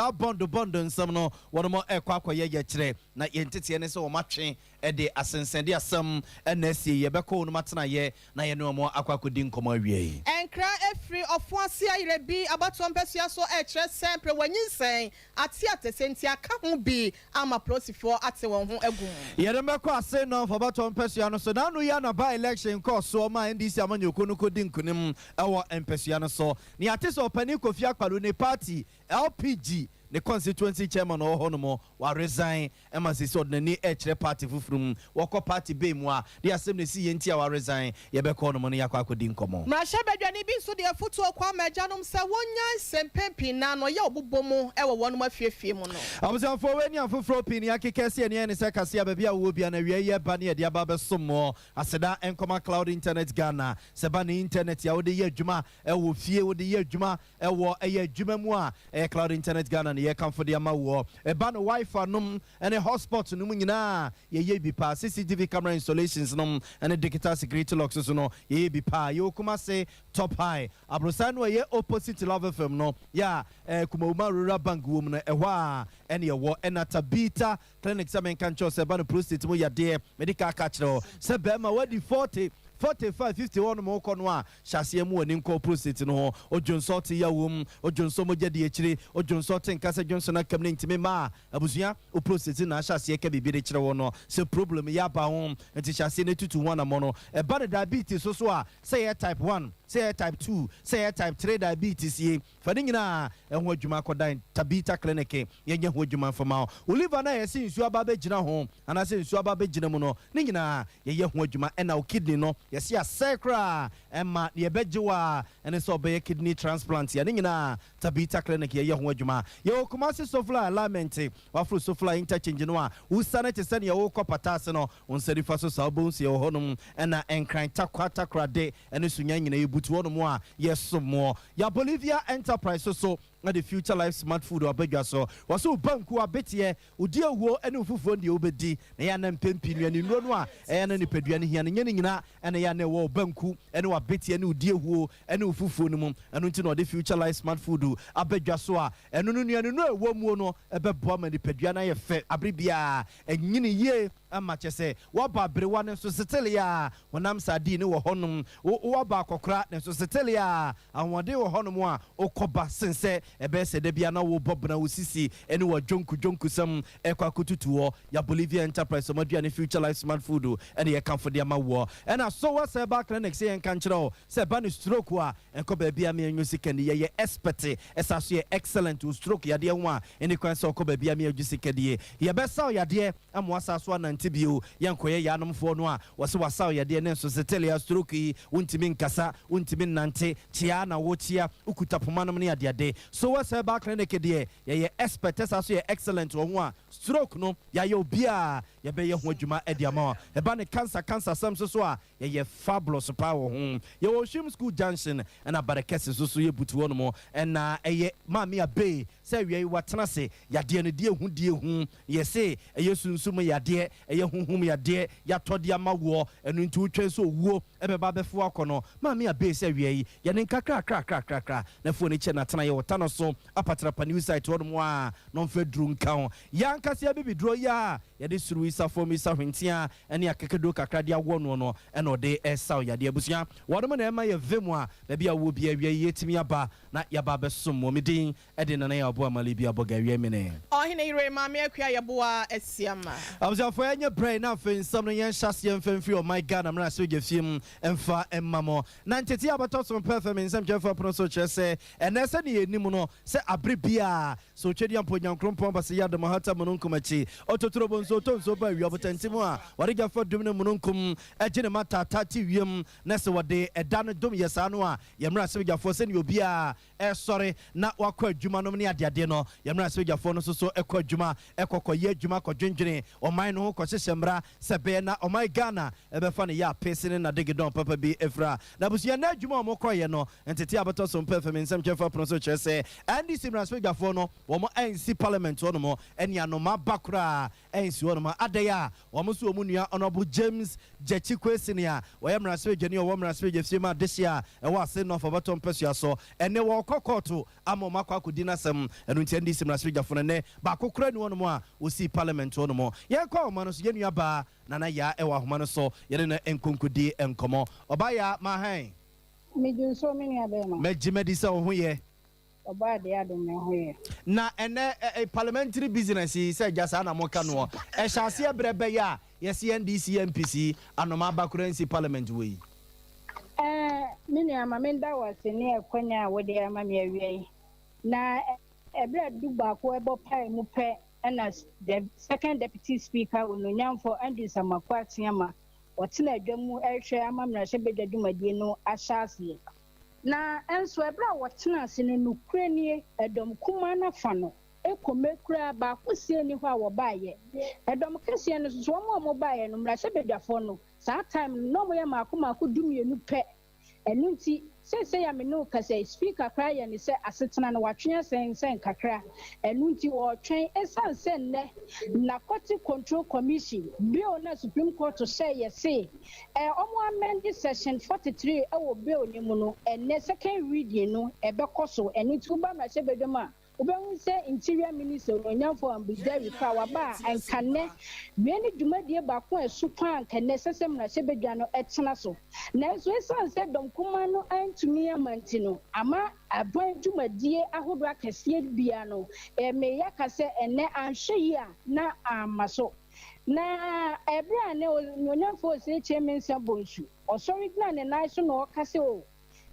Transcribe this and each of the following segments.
Saa bɔndo bɔndo nsɛm no wɔnom ɛkɔ akɔyɛ yɛkyerɛ na yɛn nteteɛ ne sɛ wɔn atwe de asensɛnde asɛm na asie. Yɛbɛkɔ wɔnom atenaeɛ na yɛne wɔn akɔ akɔdi nkɔmmɔ awiei. Nkra firi Ɔfoase Ayerɛbi abatoɔ mpasua so rekyerɛ sɛ mperewa nyinsɛn ate atɛsɛ nti aka ho bi ama polosifoɔ ate wɔn ho agu mu. Yɛde bɛkɔ Ase North abatoɔ mpasua no so. N'ano yi ara na by-election kɔɔ soɔ maa NDC amanyɔkuo no kɔdi nkunim wɔ mpasua no so. Na yɛate sɛ Ɔpanin Kofi Akpaloo ne party, LPG, ne constituency chairman a ɔwɔ hɔ nom, waresign ma seesei ɔde n'ani rekyerɛ party foforɔ mu. Wɔkɔ party bɛn mu a, deɛ asɛm na ɛsi yɛ nti a waresign, yɛbɛkɔ hɔ nom ne yɛakɔ akɔdi nkɔmmɔ. Mmarahyɛbadwani bi nso de afotuo kɔ ama agyanom sɛ wɔnnyae sɛ mpɛn pii no ara no ɔyaw bobɔ mu wɔ wɔnom afiefie mu no. Abusuafoɔ, wei ne afoforɔ pii ne yɛakeka asi ani ayɛ ne sɛ kaseɛ a baabi a wowɔ biara no awia yi ɛba ne yɛde aba abɛsom mo. Aseda nkɔma Cloud Internet Ghana. Sɛ ɛba ne internet a wode yɛ adwuma wɔ fie, wode yɛ adwuma wɔ ɛyɛ adwuma mu a, ɛyɛ Cloud Internet Ghana na yɛkamfo de ama woɔ. Ɛba no Wi-Fi nom ne hotspot nom nyinaa yɛyɛ bi paa. CCTV camera installations nom ne digital security locks nso no yɛyɛ bi paa. Yɛwɔ Kumasi Top High aborosan no a ɛyɛ opposite Love FM no yɛ a eh, Kumawuma Rural Bank wɔ mu no ɛhɔ a ɛne ɛwɔ. Ɛna Tabitha Clinic sɛ menka nkyerɛ wo sɛ ɛba no prostate mu yadeɛ mede ka aka kyerɛ wo sɛ bɛrima wadi 40 45 50 hɔ nom wokɔ no a Hyɛ aseɛ mu w'ani nkɔ prostate no ho, odwonsɔ te yaw wom, odwonsɔ mogya di akyire, odwonsɔ te nka sɛ dwonsɔ no akam no ntumi mma a, abusua, wo prostate no na ahyɛ aseɛ ka biribi de kyerɛ wo no sɛ problem yɛ aba ho, nti hyɛ aseɛ na tutu ho anamɔ no. Ɛba no diabetes so so a, sɛ ɛyɛ type one, sɛ ɛyɛ type two, sɛ ɛyɛ type three diabetes yi, fa ne nyinaa ho adwuma kɔdan Tabitha Clinic yɛnyɛ ho adwuma mfa ma wo. Wo liver no a yɛse nsuo aba abɛgyina ho anaasɛ nsuo aba abɛgyina mu no, ne nyinaa yɛyɛ ho adwuma. Ɛna wo kidney no yɛse asɛe koraa ɛma deɛ ɛbɛgye wo ara ɛne sɛ wɔbɛyɛ kidney transplant a, ne nyinaa Tabitha Clinic yɛyɛ ho adwuma. Yɛwɔ Kumasi Sofla Alignment, waforo Sofla Interchange no a, wosiane te sɛ nea worekɔ Pata ase no, wo nsa nifa so saa wobɛhu sɛ yɛwɔ hɔnom. Ɛna Nkran Tarkwa Takorade ɛne Sunyani nyinaa yɛbutu hɔnom a yɛsom moɔ. Yɛ Bolivia Enterprise so de Future Life Smart Food aba dwa so. Wɔse wo banku, abeteɛ, wo diawuo ne wo fufuo no deɛ wobɛdi na ɛyɛ a na mpɛn pii nnuane nnuro no a ɛyɛ a na nipadua no hia no nyɛ ne nyina na ɛyɛ a na ɛwɔ wo banku ne w'abeteɛ ne wo diawuo ne wo fufuo no mu. Ɛno nti na wɔde Future Life Smart Food aba dwa so a ɛno no nnuane nnuro a ɛwɔ muo no bɛboa ma nipadua no ayɛ fɛ abere biara, anyini yie ama kyerɛ sɛ woaba aberewa no nso setele a honam sardine wɔ hɔnom, wo woaba akɔkora no nso setele a ahoɔden wɔ hɔnom a wokɔ ba sen sɛ ɛbɛyɛ sɛ da biara na wobɔ bena wo sisi ne w'adwonku dwonkusɛm rekɔ akɔtutu hɔ. Ya Bolivia Enterprise wɔn aduane Future Life Smart Food na yɛkamfo de ama woɔ. Ɛna Sowas Herbal Clinic sɛ yɛnka nkyerɛ wo sɛ ɛba no stroke a nkɔ baabiara ma yɛnyɛ sika ni. Yɛyɛ expert ɛsan so yɛ excellent wɔ stroke yadeɛ ho a ɛnni kwan sɛ wokɔ baabiara ma yɛgye sika die. Yɛbɛsa wo yadeɛ ama woasan so anante bio. Yɛnkɔyɛ yaanomfoɔ no a wɔse wɔasa wo yadeɛ ne nso setelea stroke yi wontumi nkasa, wontumi nnante, kyea na wokyea, wokuta poma nom ne adeade. Sowas Herbal Clinic deɛ yɛyɛ expert ɛsan so yɛ excellent wɔ ho a stroke no yɛayɛ obiara yɛbɛyɛ ho adwuma de ama wo. Ɛba ne cancer cancer asɛm nso so a Yɛyɛ fabulous paa wɔ ho. Yɛwɔ Ohwim school junction ɛna Barekɛse nso so yɛ butu hɔ nom ɛna ɛyɛ Maame Abey sɛ awia yi watena ase yadeɛ no deɛ hu deɛ hu yɛse ɛyɛ sunsum yadeɛ ɛyɛ honhom yadeɛ yatɔ de ama woɔ ɛno nti wotwɛn sɛ owuo ɛbɛba abɛfo wo akɔ no Maame Abey sɛ awia yi yɛne nkakrakrakrakrakra na fo ani kyɛ natena yɛ wɔ Tano so Apatrapa new site hɔ nom a na ɔmfa aduru nka ho yɛ ankasa abibiduro yɛ a yɛde suruwisa fɔmisa hwentea ne akekaduro kakra de awɔ noɔ no na ɔde resaw yadeɛ. Abusua, wɔnom na ɛma yɛ vem a baabi a wowɔ biara awia yi yɛtumi aba na yɛaba abɛsom wɔ. Me din de Nana Yaw Boamah Libia Boga awia yi mene. Ɔhene yere Maame Akua Yeboah Asiamah. Abusuafoɔ yɛnyɛ brɛ na afei nsɛm no yɛnhyɛ aseɛ mfa mfiri ɔman Ghana mmarahyɛbadwa fie mu mfa mma mo. Na ntetee a bɛtɔ so mpɛ fam nsɛmtwerɛfoɔ apono so kyerɛ sɛ ɛnnɛ sɛdeɛ yɛnim no sɛ abere biara Sɛ Otwedeampo Nyankrompɔn ba sɛ yadom ahata mununkum akyi, ɔtotorobo nso ɔtɔ nsuo ba awia ɔbotantim a wɔde gya fa dum ne mununkum gye ne ma taataa te wiem, na sɛ wɔde ɛda no dom yɛ saa no a, yɛn mmarahyɛbadwafoɔ sɛdeɛ obiara resɔre na wakɔ adwuma nom ne adeadeɛ no, yɛn mmarahyɛbadwafoɔ no nso so kɔ adwuma, kɔ kɔyɛ adwuma, kɔdwendwene ɔman no ho, kɔhyehyɛ mmara sɛ ɛbɛyɛ na ɔman Ghana bɛfa ne yɛ apese ne n'adegedɔn papa bi afira. Na abusua nnɛ adwuma a wɔkɔeɛ no, ntetee a bɛtɔ so mpɛ fam nsɛm kyɛfa pono so kyerɛ sɛ NDC mmarahyɛbadwafoɔ no wɔn ansi parliament hɔnom ne anoma ba koraa ansi hɔnom. Adɛn a wɔn nso wɔn nua Honourable James Gyakye Quayson a ɔyɛ mmarahyɛbadwani a ɔwɔ mmarahyɛbadwafie mu adehye a ɛwɔ Ase North abatoɔ mpasua so ɛnnɛ wɔrekɔ kɔɔto ama wɔn akɔ akɔdi n'asɛm. Ɛno nti NDC mmarahyɛbadwafo no nnɛ baako koraa nni hɔnom a ɔsii parliament hɔnom. Yɛnkɔ ahoma no so, yɛn nua baa Nana Yaa wɔ ahoma no so, yɛne no nkonkodi nkɔmmɔ. Ɔbaa Yaa, mahan. Megye nsuo me nua bɛɛma. Mɛgye madi sɛ wo ho yɛ. Ɔbaa deɛ adom me ho yɛ. Na ɛnɛ parliamentary business yi sɛ gya saa na mo ka noɔ, ɛhyɛ aseɛ berɛ bɛyɛ a yɛse NDC MPs yi anomaa ba koraa nsi parliament wɔ yi? Ɛɛ me nua ma me nda wo ase ne akwanya a wode ama me awia yi. Na ɛberɛ a dubaako ɛbɔ pae mu pɛ ɛna the second deputy speaker Onuonyamfoɔ Andrews Amoako Ateama ɔtena adwa mu ɛrehwɛ ama mmarahyɛbadwa dwumadie no ahyɛ aseɛ. Na nso ɛberɛ a wɔtenaa ase no, nokorɛ nie, ɛdɔm kumaa no afa no kome koraa, baako sie nni hɔ a wɔbaeɛ. Ɛdɔm kɛseɛ no nso so, wɔn a wɔbaeɛ no, mmarahyɛbadwafoɔ no, saa time no, na wɔyɛ mmaako mmaako dumienu pɛ. Ɛno nti, seesei a me ne wo kasa yi, Speaker koraa yɛ no sɛ asetena no, watwe asɛnsɛn kakra. Ɛno nti, ɔretwɛn. Ɛsiane sɛ nnɛ, Narcotic Control Commission, Bill no a Supreme Court hyɛeɛ se, Ɛ ɔmo amend section 43 wɔ bill no mu no, ɛnnɛ second reading no ɛbɛkɔ so. Ɛno nti woba mmarahyɛbadwam a, wobɛhu sɛ Interior Minister Onuonyamfoɔ Ambrose koraa waba a, anka nnɛ wei ne dwumadie baako a ɛso paa anka nnɛ ɛsɛ sɛ mmarahyɛbadwa no tena so. Nanso esiane sɛ dɔm kumaa no antumi amma nti no, ama aban dwumadie ahodoɔ akɛseɛ biara no, mereyɛ aka sɛ ɛnnɛ anhwɛ yie a na amma so. Na ɛberɛ a ne Onuonyamfoɔ Osei Kyei-Mensah Bonsu, ɔsɔre gyina ne nan so na ɔka sɛ, Oh,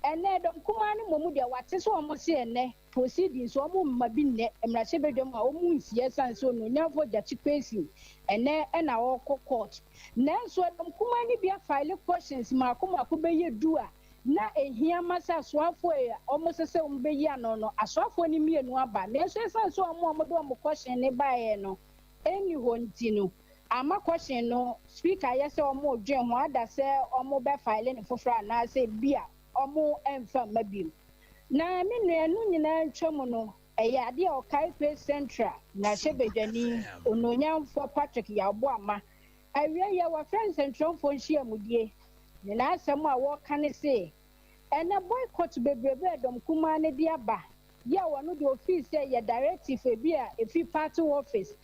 ɛnnɛ ɛdɔm kumaa no mmom deɛ wɔate sɛ wɔn se ɛnnɛ proceedings wɔn mma bi nnɛ mmarahyɛbadwam a wɔn nsi ɛsiane sɛ Onuonyamfoɔ Gyakye Quayson ɛnnɛ na ɔrekɔ court. Nanso ɛdɔm kumaa no bi afaele questions mmaako mmaako bɛyɛ du a na ɛhia ma sɛ asoafoɔ a wɔsɛ sɛ wɔbɛyi ano no, asoafoɔ no mmienu aba. Nanso ɛsiane sɛ wɔn a wɔde wɔn question no baeɛ no Ɛnni hɔ nti no, ama question no speaker ayɛ sɛ ɔmo redwen ho ada sɛ ɔmo bɛ file no foforɔ anaasɛ ebia ɔmo ɛmfa mma biom. Na me nua ɛno nyinaa ntwa mu no, ɛyɛ adeɛ a Okaikwe Central mmarahyɛbadwani Onuonyamfoɔ Patrick Yaw Boamah awia yi a wafrɛ nsɛntwerɛfoɔ nhyiamudie ne n'asɛm a wɔreka ne se ɛnɛ boycott bebrebe a ɛdɔm kumaa no de aba Yɛ a ɔno deɛ ɔfii sɛ ɛyɛ directive ebi a ɛfiri party office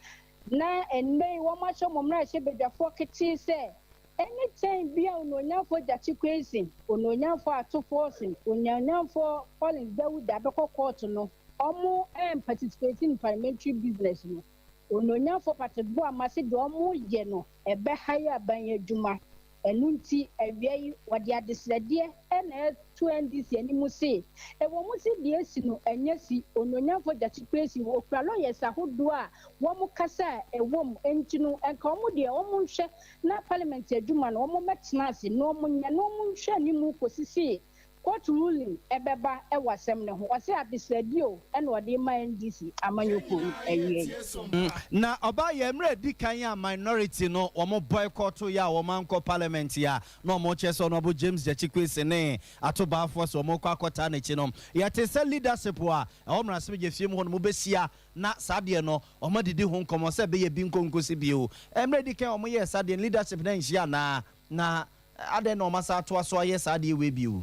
na ɛnnɛ yi wɔn ahyɛ wɔn mmarahyɛbadwafoɔ ketee sɛ any time biara Onuonyamfoɔ Gyakye Quayson, Onuonyamfoɔ Ato Forson, Onuonyamfoɔ Collins Dawuda bɛkɔ court no wɔn ɛn participate in parliamentary business no. Onuonyamfoɔ Patrick Boamah se deɛ wɔn yɛ no ɛbɛha yɛ aban adwuma. Ɛno nti, awia yi, wɔde adesrɛdeɛ na ɛreto NDC anim se, ɛwɔ mu se deɛ asi no ɛnyɛ si, Onuonyamfoɔ Gyakye Quayson, ɔkura lawyers ahodoɔ a wɔn kasa a ɛwɔ mu, nti no, nka wɔn deɛ wɔn nhwɛ na parliament adwuma no wɔn mmɛtena ase na wɔn nyɛ na wɔn nhwɛ anim kɔsi se Court ruling bɛba wɔ asɛm no ho. Ɔse adesrɛdeɛ o ɛna ɔde rema NDC amanyɔkuo no awia yi. Na ɔbaa yɛ mmerɛ adi kan a minority no wɔn boycott yɛ a wɔn ankɔ parliament a na wɔn kyerɛ sɛ Honourable James Gyakye Quayson ne Ato Baafoɔ sɛ wɔn rekɔ akɔtaa n'akyi no yɛte sɛ leadership a ɛwɔ mmarahyɛbadwafie mu hɔ nom bɛhyia na saa deɛ no wɔn adidi ho nkɔmmɔ sɛ ɛbɛyɛ bi nkɔ nkosi bio. Mmerɛ adi kan a wɔn yɛɛ saa deɛ no leadership no anhyia anaa? Na Adɛn na wɔasan atoa so ayɛ saa adeɛ wei bio?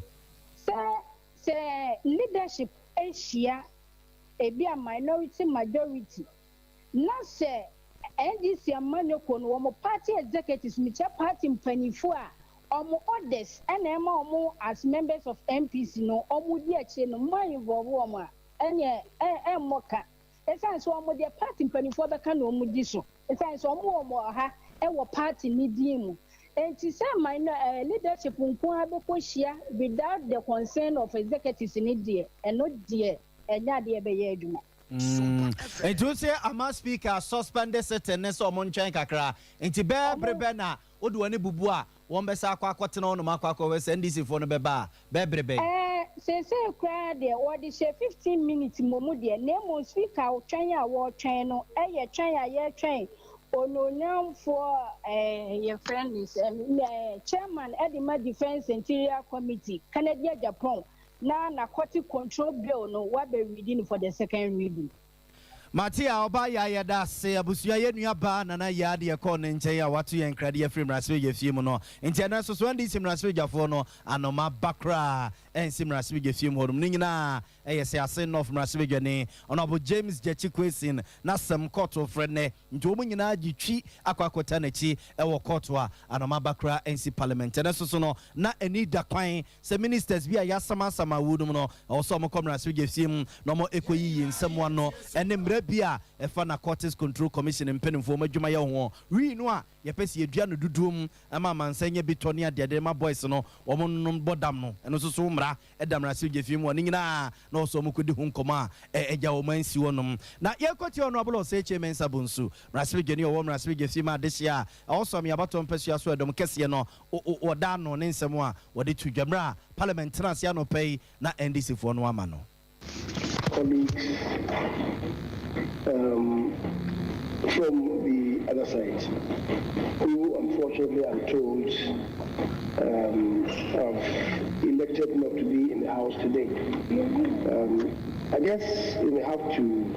Sɛ sɛ leadership hyia ebi a minority majority na sɛ NDC amanyɔkuo no wɔn party executives mekyerɛ party mpaninfoɔ a wɔn orders na ɛma wɔn as members of NPC no wɔn di akyire no mo involve wɔn a ɛneɛ ɛmmɔ ka ɛsiane sɛ wɔn deɛ party mpaninfoɔ bɛka na wɔn di so. Esiane sɛ wɔwɔ wɔn ɔha wɔ party no din mu nti, sɛ minor eh, leadership nko ara bɛkɔ hyia without the concern of executives no deɛ, ɛno deɛ ɛnyɛ adeɛ a ɛbɛyɛ adwuma. Nti wo se ama speaker suspend sitting ne sɛ ɔmo ntwɛn kakra nti bɛɛ bere bɛ na wode w'ani bubu a wɔn bɛsa akɔ akɔtena hɔnom akɔ akɔhwɛ sɛ NDC foɔ no bɛba a bɛɛ bere bɛn? Ɛɛ Seesei koraa deɛ, wɔde hyɛ 15 minutes mmom deɛ, na mmom Speaker twɛn a wɔretwɛn no yɛ twɛn a yɛretwɛn Onuonyamfoɔ ɛɛ yɛfrɛ no sɛ ɛɛ Chairman de ma Defence Interior Committee, Kennedy Agyapong, na Narcotic Control Bill no wabɛ read no for the second reading. Mate a ɔbaa Yaa yɛda ase abusua yɛ nua baa Nana Yaa deɛ kɔɔ ne nkyɛn a wato yɛn nkradeɛ afiri mmarahyɛbadwa fie mu no nti ɛnɛ nso so NDC mmarahyɛbadwafoɔ no anoma ba koraa ɛnsi mmarahyɛbadwa fie mu hɔ nom ne nyinaa ɛyɛ sɛ Ase North mmarahyɛbadwani Honourable James Gyakye Quayson n'asɛm kɔɔto frɛ nnɛ nti wɔn nyinaa gye twi akɔ akɔta n'akyi ɛwɔ kɔɔto a anoma ba koraa ɛnsi parliament ɛnɛ nso so no na ani da kwan Sɛ ministers bi a yɛasamasama wɔnom no, ɛwɔ sɛ wɔkɔ mmarahyɛbadwafie mu na wɔkɔyiyi nsɛm ano ne mmara bi a ɛfa Narcotics Control Commission mpanimfoɔ wɔn adwumayɛ ho. Wii no a yɛpɛ sɛ yɛdua no dodoɔ mu ma amansan nya bi tɔ ne adeade ma boys no wɔn nom bɔ dam no, ɛno nso so mmara da mmarahyɛbadwafie mu hɔ. Ne nyinaa na ɛwɔ sɛ wɔkɔdi ho nkɔmmɔ a agya wɔn ansi hɔnom. Na yɛrekɔtie Honourable Osei Kyei Mensah Bonsu, mmarahyɛbadwani a ɔwɔ mmarahyɛbadwafie mu adehyeɛ a ɛwɔ Suame abatoɔ mpasua so ɛdɔm kɛseɛ no Wɔda ano ne nsɛm a wɔde to dwa mmerɛ a Parliament tena ase anɔpa yi na NDC foɔ no ama no. Colleagues um, from the other side, who unfortunately I'm told have elected not to be in the House today. I guess we may have to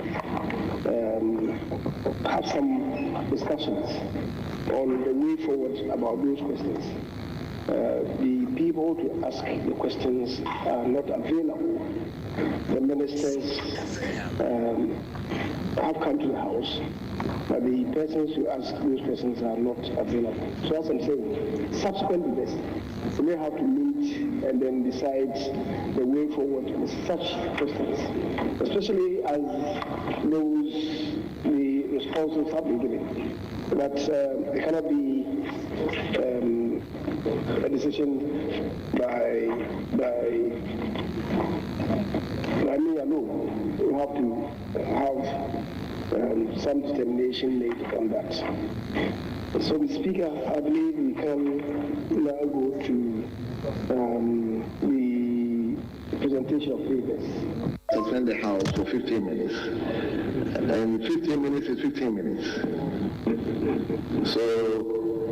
have some discussions on the way forward about those questions. The people to ask the questions are not available. The ministers have come to the House, but the persons who ask those questions are not available. So as I'm saying, subsequent to this, we may have to meet and then decide the way forward with such questions, especially as those the responses have been given. That there cannot be a decision by me alone. We have to have some determination made on that. So, Mr. Speaker, I believe we can now go to the presentation of papers. Suspend the House for 15 minutes. And 15 minutes is 15 minutes. So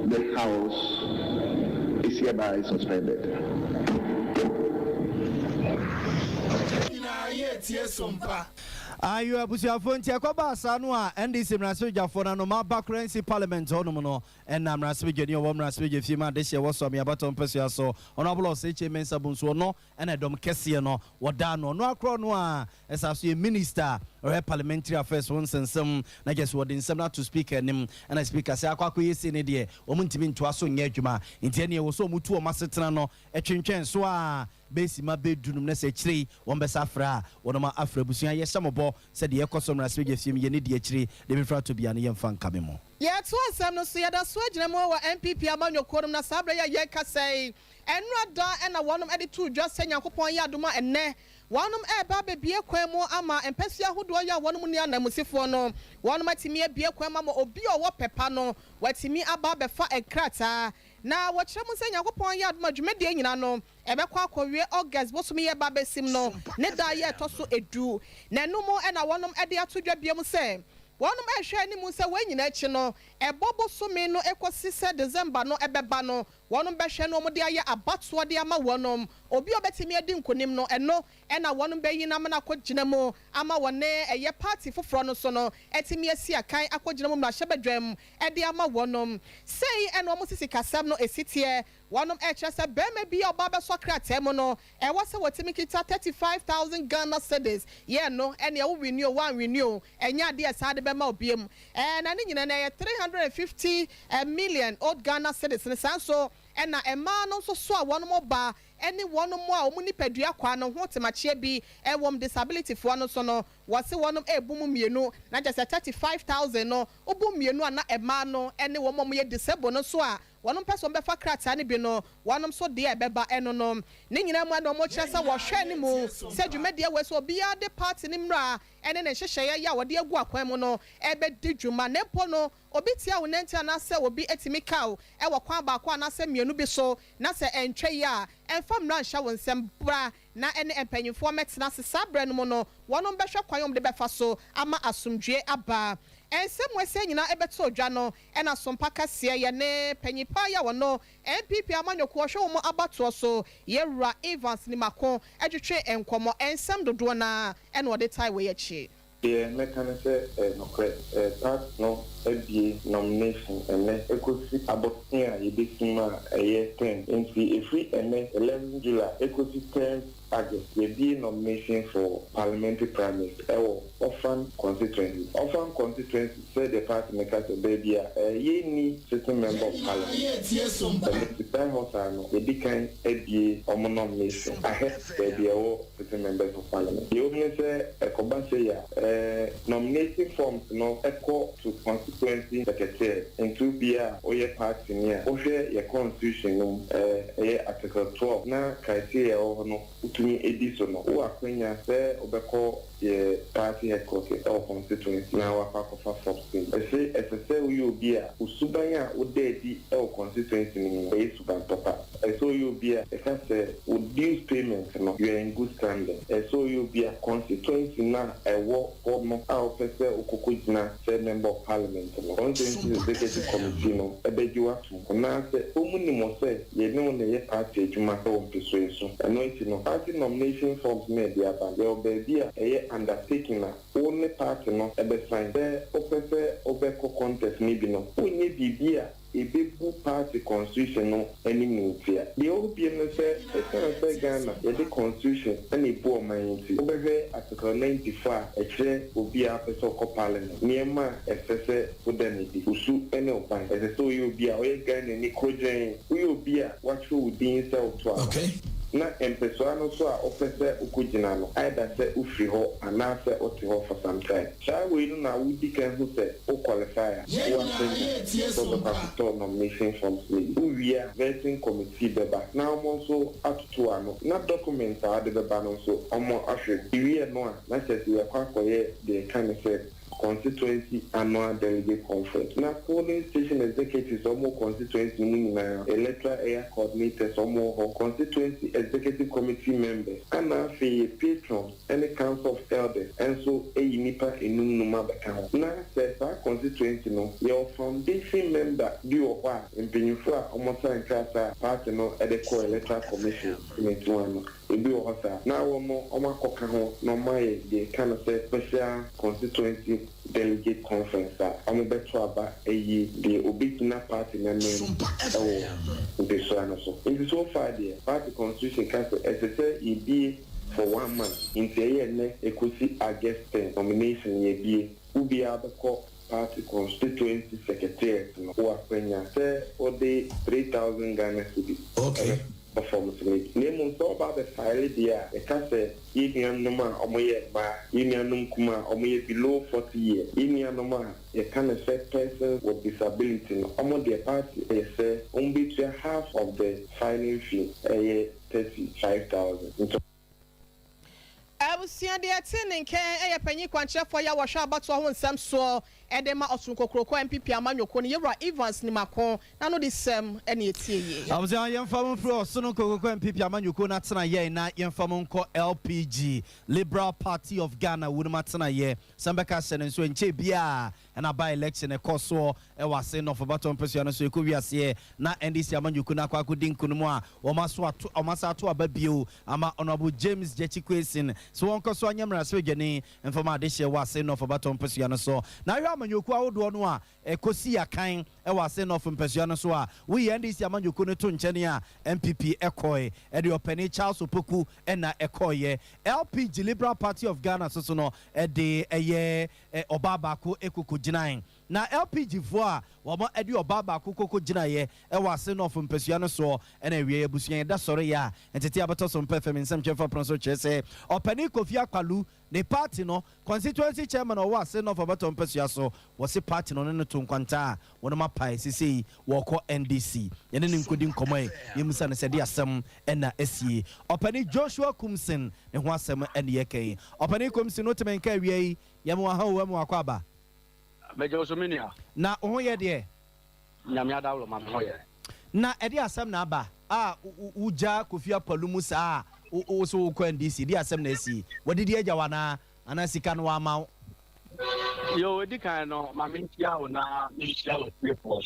the House is hereby suspended. Nyinaa yɛretie Sompa. Ayo abusuafoɔ nti ɛkɔbaa saa no a NDC mmarahyɛbadwafoɔ no anoma ba koraa nsi parliament hɔnom no ɛna mmarahyɛbadwani a ɔwɔ mmarahyɛbadwa fie mu adehyeɛ wɔ Suame abatoɔ mpasua so Honourable Osei Kyei Mensah Bonsu ɔno ɛna ɛdɔm kɛseɛ no wɔdaa no ɔno akorɔ no a ɛsan so yɛ minister a ɔhwɛ parliamentary affairs ho nsɛnsɛm na kyerɛ sɛ wɔde nsɛm no ato speaker anim ɛna speaker sɛ akɔ akɔyɛ sei no deɛ wɔn ntumi ntoa so nyɛ adwuma nti ɛneɛ ɛwɔ sɛ wɔn tu wɔn asetena no twentwɛn so a bɛyɛ simma bɛyɛ dunum na sɛ akyire yi wɔn bɛsa afrɛ a wɔnom afrɛ abusua yɛhyɛ mo bɔ sɛ deɛ ɛkɔ so mmarahyɛbadwa fie mu yɛne di akyire deɛ bɛfiri atɔ biara no yɛmfa nkame mo. Yɛto asɛm no so, yɛda so agyina mu wɔ NPP amanyɔkuo no mu na saa berɛ yi a yɛrekasa yi, Nnora da na wɔnom de too dwa sɛ Nyankopɔn yɛ adom a ɛnnɛ wɔnom reba abɛbue kwan mu ama mpasua ahodoɔ yi a wɔnom nni ananmusifoɔ no, wɔnom atumi abue kwan mu ama obi a ɔwɔ pɛ pa no watumi aba abɛfa nkrataa. Na wɔkyerɛ mu sɛ Nyankopɔn yɛ adom a dwumadie nyina no ɛbɛkɔ akɔwie August bosome yi ɛba abɛsim no ne da yi a ɛtɔ so du. Na ɛno mu na wɔnom de ato dwa biom sɛ wɔnom rehwɛ anim sɛ wei nyina akyi no ɛbɔ bosome no kɔsi sɛ December no ɛbɛba no Wɔnom bɛhwɛ na wɔde ayɛ abatoɔ de ama wɔnom. Obi a ɔbɛtumi adi nkonim no, ɛno na wɔnom bɛyi no ama no akɔgyina mu ama wɔne ɛyɛ party foforɔ no nso no atumi asi akan akɔgyina mu mmarahyɛbadwam de ama wɔnom. Sei na wɔn si sikasɛm no si teɛ. Wɔnom ɛrekyerɛ sɛ barima bi a ɔba abɛsɔ krataa mu no, ɛwɔ sɛ wɔtumi kita 35,000 Ghana cedis. Yɛ no, ɛneɛ wo winni o, woanwinni o, ɛnyɛ adeɛ a saa de bɛma wo biom. Ɛɛ, na ne nyinaa no ɛyɛ 350 million old Ghana cedis no. Saa nso na mmaa no nso so a wɔn ba ne wɔn a wɔn nipadua kwaa no ho temakyeɛ bi wɔ mu, disability foɔ no nso no, wɔse wɔn rebu mu mmienu, na kyerɛ sɛ 35,000 no wobu mmienu a na mmaa no ne wɔn a wɔyɛ disable no nso a wɔn mpɛ sɛ wɔbɛfa krataa no bi no, wɔn nso deɛ ɛbɛba ɛno no. Ne nyinaa mu na wɔkyerɛ sɛ wɔhwɛ anim sɛ dwumadie wei sɛ obiara de party no mmra ne ne nhyehyɛeɛ yi a wɔde agu akwan mu no bɛdi dwuma, na mpo no obi tia wo nantin anaasɛ obi tumi ka wo wɔ kwan baako anaasɛ mmienu bi so na sɛ ɛntwa yie a, Mfa mmara nhyɛ wo nsam. Bra na ɛne mpanyimfoɔ mmɛtena ase. Saa berɛ no mu no, wɔnom bɛhwɛ kwan a wɔde bɛfa so ama asomdwoeɛ aba. Nsɛm wei sei nyinaa ɛbɛtɔ dwa no, ɛna Sompa kɛseɛ yɛ ne panyin paa yi a ɔno NPP amanyɔkuo ɔhwɛ wɔn abatoɔ so, Yɛwura Evans Nimako twetwe nkɔmmɔ. Nsɛm dodoɔ no ara ɛna ɔde tae wei akyi. Deɛ mɛka ne sɛ ɛyɛ nokorɛ, party no abue nomination ɛnnɛ ɛkɔsi abosome a yɛbɛsim a ɛyɛ ten. Nti ɛfiri ɛnnɛ 11 July ɛkɔsi 10 August yɛabue nomination for parliamentary primaries ɛwɔ Orphan constituency. Orphan constituency sɛdeɛ party no ka sɛ baabi a yɛnni sitting member of parliament. Ɛno nti saa hɔ saa no yɛdi kan abue wɔn nomination ahɛ baabi a ɛwɔ sitting members of parliament. Deɛ ɛwɔ mu ne sɛ ɛkɔba sei a, nominating forms no kɔ to constituency secretariat. Nti wo bia a woyɛ party ni a, wohwɛ yɛ constitution no mu, ɛyɛ article 12 na criteria ɛwɔ hɔ no wotumi di so no, wowɔ akwanya sɛ wobɛkɔ yɛ party headquarters ɛwɔ constituency na wakɔ akɔfa forms no bi. Ɛse ɛsɛ sɛ woyɛ obi a wo suban a woda adi wɔ constituency no mu no ɛyɛ suban papa. Ɛsɛ sɛ woyɛ obi a ɛka sɛ wo dues payment no you are in good standing. Ɛsɛ sɛ woyɛ obi a constituency no a ɛwɔ hɔ no a wopɛ sɛ wokɔkɔ gyina sɛ member of parliament no, constituency executive committee no bɛgye wo atom anaasɛ wɔn nim wo sɛ yɛne wo na ɛyɛ party adwuma wɔ mpɛsoa yi so. Ɛno akyi no, party nomination forms no a ɛde aba no, yɛwɔ baabi a ɛyɛ undertaking a wo ne party no bɛsign sɛ wopɛ sɛ wobɛkɔ contest no bi no, wonyɛ biribi a ɛbɛbu party constitution no animtia. Deɛ ɛwɔ hɔ bio ne sɛ, ɛsiane sɛ Ghana yɛde constitution na ɛbu ɔman yi nti, wobɛhwɛ Article 94 a ɛkyerɛ obi a ɔpɛ sɛ ɔkɔ parliament, nneɛma a ɛsɛ sɛ woda no adi, wo su ne wo ban. Ɛsɛ sɛ woyɛ obi a ɔyɛ Ghanani korɔgyenn, woyɛ obi a wɔatwerɛ wo din sɛ woto aba, na mpɛsoa no nso a wopɛ sɛ wokɔgyina no, either sɛ wofiri hɔ anaasɛ wote hɔ for some time. Saa wei no na wodi kan hu sɛ wo qualify a, Yɛn wo nyinaa akwanya yɛretie sɛ wobɛkɔ Sompa. akɔtɔ nomination forms no bi. Wowie a, vetting committee bɛba na wɔn nso atoto ano, na documents a wode bɛba no nso wɔahwɛ mu. Yɛwie ɛno a, na kyerɛ sɛ yɛakɔ akɔyɛ deɛ yɛka ne sɛ Constituency Annual Delegate Conference. Na polling station executives a wɔwɔ constituency no mu nyinaa, electoral area coordinators a wɔwɔ hɔ, constituency executive committee members, ɛna afei yɛ patrons ne council of elders nso ayi nnipa enum num abɛka ho. Na sɛ saa constituency no yɛwɔ foundation member bi wɔ hɔ a, mpanyimfo a wɔsan nkrataa a party no de kɔɔ Electoral Commission ntiwa no, ebi wɔ hɔ saa, na wɔn wɔakɔka ho na wɔayɛ deɛ yɛka no sɛ special constituency delegate conference a wɔbɛto aba ayi deɛ obɛgyina party no anan mu wɔ mpɛsua no so. Nti so far deɛ, party constitution ka sɛ ɛsɛ sɛ yɛbie for one month, nti ɛyɛ nnɛ ɛkɔsi August 10 nomination yɛbie. Wo biara bɛkɔ party constituency secretariat no, wɔ akwanya sɛ wode 3,000 Ghana cedis ɛbɛtɔ forms no bi. Na mmom sɛ woba abɛfile deɛ a, yɛka sɛ yɛn nuanom a wɔyɛ mmaa, yɛn nuanom nkumaa a wɔyɛ below 40 years, yɛn nuanom a yɛka no sɛ persons with disability no, wɔn deɛ party yɛ sɛ wɔn bɛtua half of the filing fee, ɛyɛ 35,000. Nti Abusua, deɛ te ne nkɛn ɛyɛ panyin kwankyerɛfoɔ yi a wɔhwɛ abatoɔ ho nsɛm soɔ ɛde ma Ɔsom Kokoroko NPP amanyɔkuo no, Yɛwura Evans Nimako na no de sɛm ɛne etie yie. Abusua, yɛmfa mo mfiri Ɔsono Kokoroko NPP amanyɔkuo no atena yɛn na yɛmfa mo nkɔ LPG, Liberal Party of Ghana, wɔnom atena yɛ sɛ mbɛka hyɛ no nso nkyɛn biaa ɛna by election ɛkɔ soɔ ɛwɔ Ase North batɔ mpɛsua no so ɛkɔ wiaseɛ na NDC amanyɔkuo no akɔ akɔdi nkonim a wɔn aso ato wɔn asa ato aba bio ama Honourable James Gyakye Quayson so wɔn kɔ so anyɛ mmarahyɛbadwani mfama adehyɛ wɔ Ase North batɔ mpɛsua no so. Na ahwɛ amanyɔkuo ahodoɔ no a ɛkɔsi akan ɛwɔ Ase North mpɛsua no so a, woyi NDC amanyɔkuo no to nkyɛn a, NPP ɛkɔe ɛde ɔpanin Charles Opoku ɛna ɛkɔɔyɛ. LPG, Liberal Party of Ghana soso no ɛde ɛyɛ ɔbaa baako ekoko gyinae. Na LPG foɔ a wɔn ɛde ɔbaa baako koko gyinaeɛ ɛwɔ Ase North mpɛsua no soɔ ɛna awie. Abusua, yɛda sɔre yɛ a ntete abɛtɔ so mpɛ fam nsɛm twɛmfa pono so kyerɛ sɛ ɔpanin Kofi Akpaloo ne party no constituency chairman a ɔwɔ Ase North ɔbɛtɔ mpɛsua so, wɔse party no ne no to nkwanta a wɔnom apae sesei wɔkɔ NDC. Yɛne ne nkɔdi nkɔmmɔ yi, yɛmusa no sɛ de asɛm ɛna asie. Ɔpanin Joshua Kumson ne ho asɛm ɛne yɛkɛn. Ɔpanin Kumson, wotumi nka awia yi, yɛma waha wo, ɛma wakɔ aba. Mɛgye wo so, me nua. Na wo ho yɛ deɛ? Nyame adaworo ma me ho yɛ. Na ɛde asɛm na aba. a wogya Kofi Akpaloo mu saa a wo so wokɔ NDC? Deɛ asɛm na asi? Wadidi agya wo anaa? Anaa sika no wamma wo? Yoo, edi kan no, ma minkyia wo na minhyia w'atiefoɔ.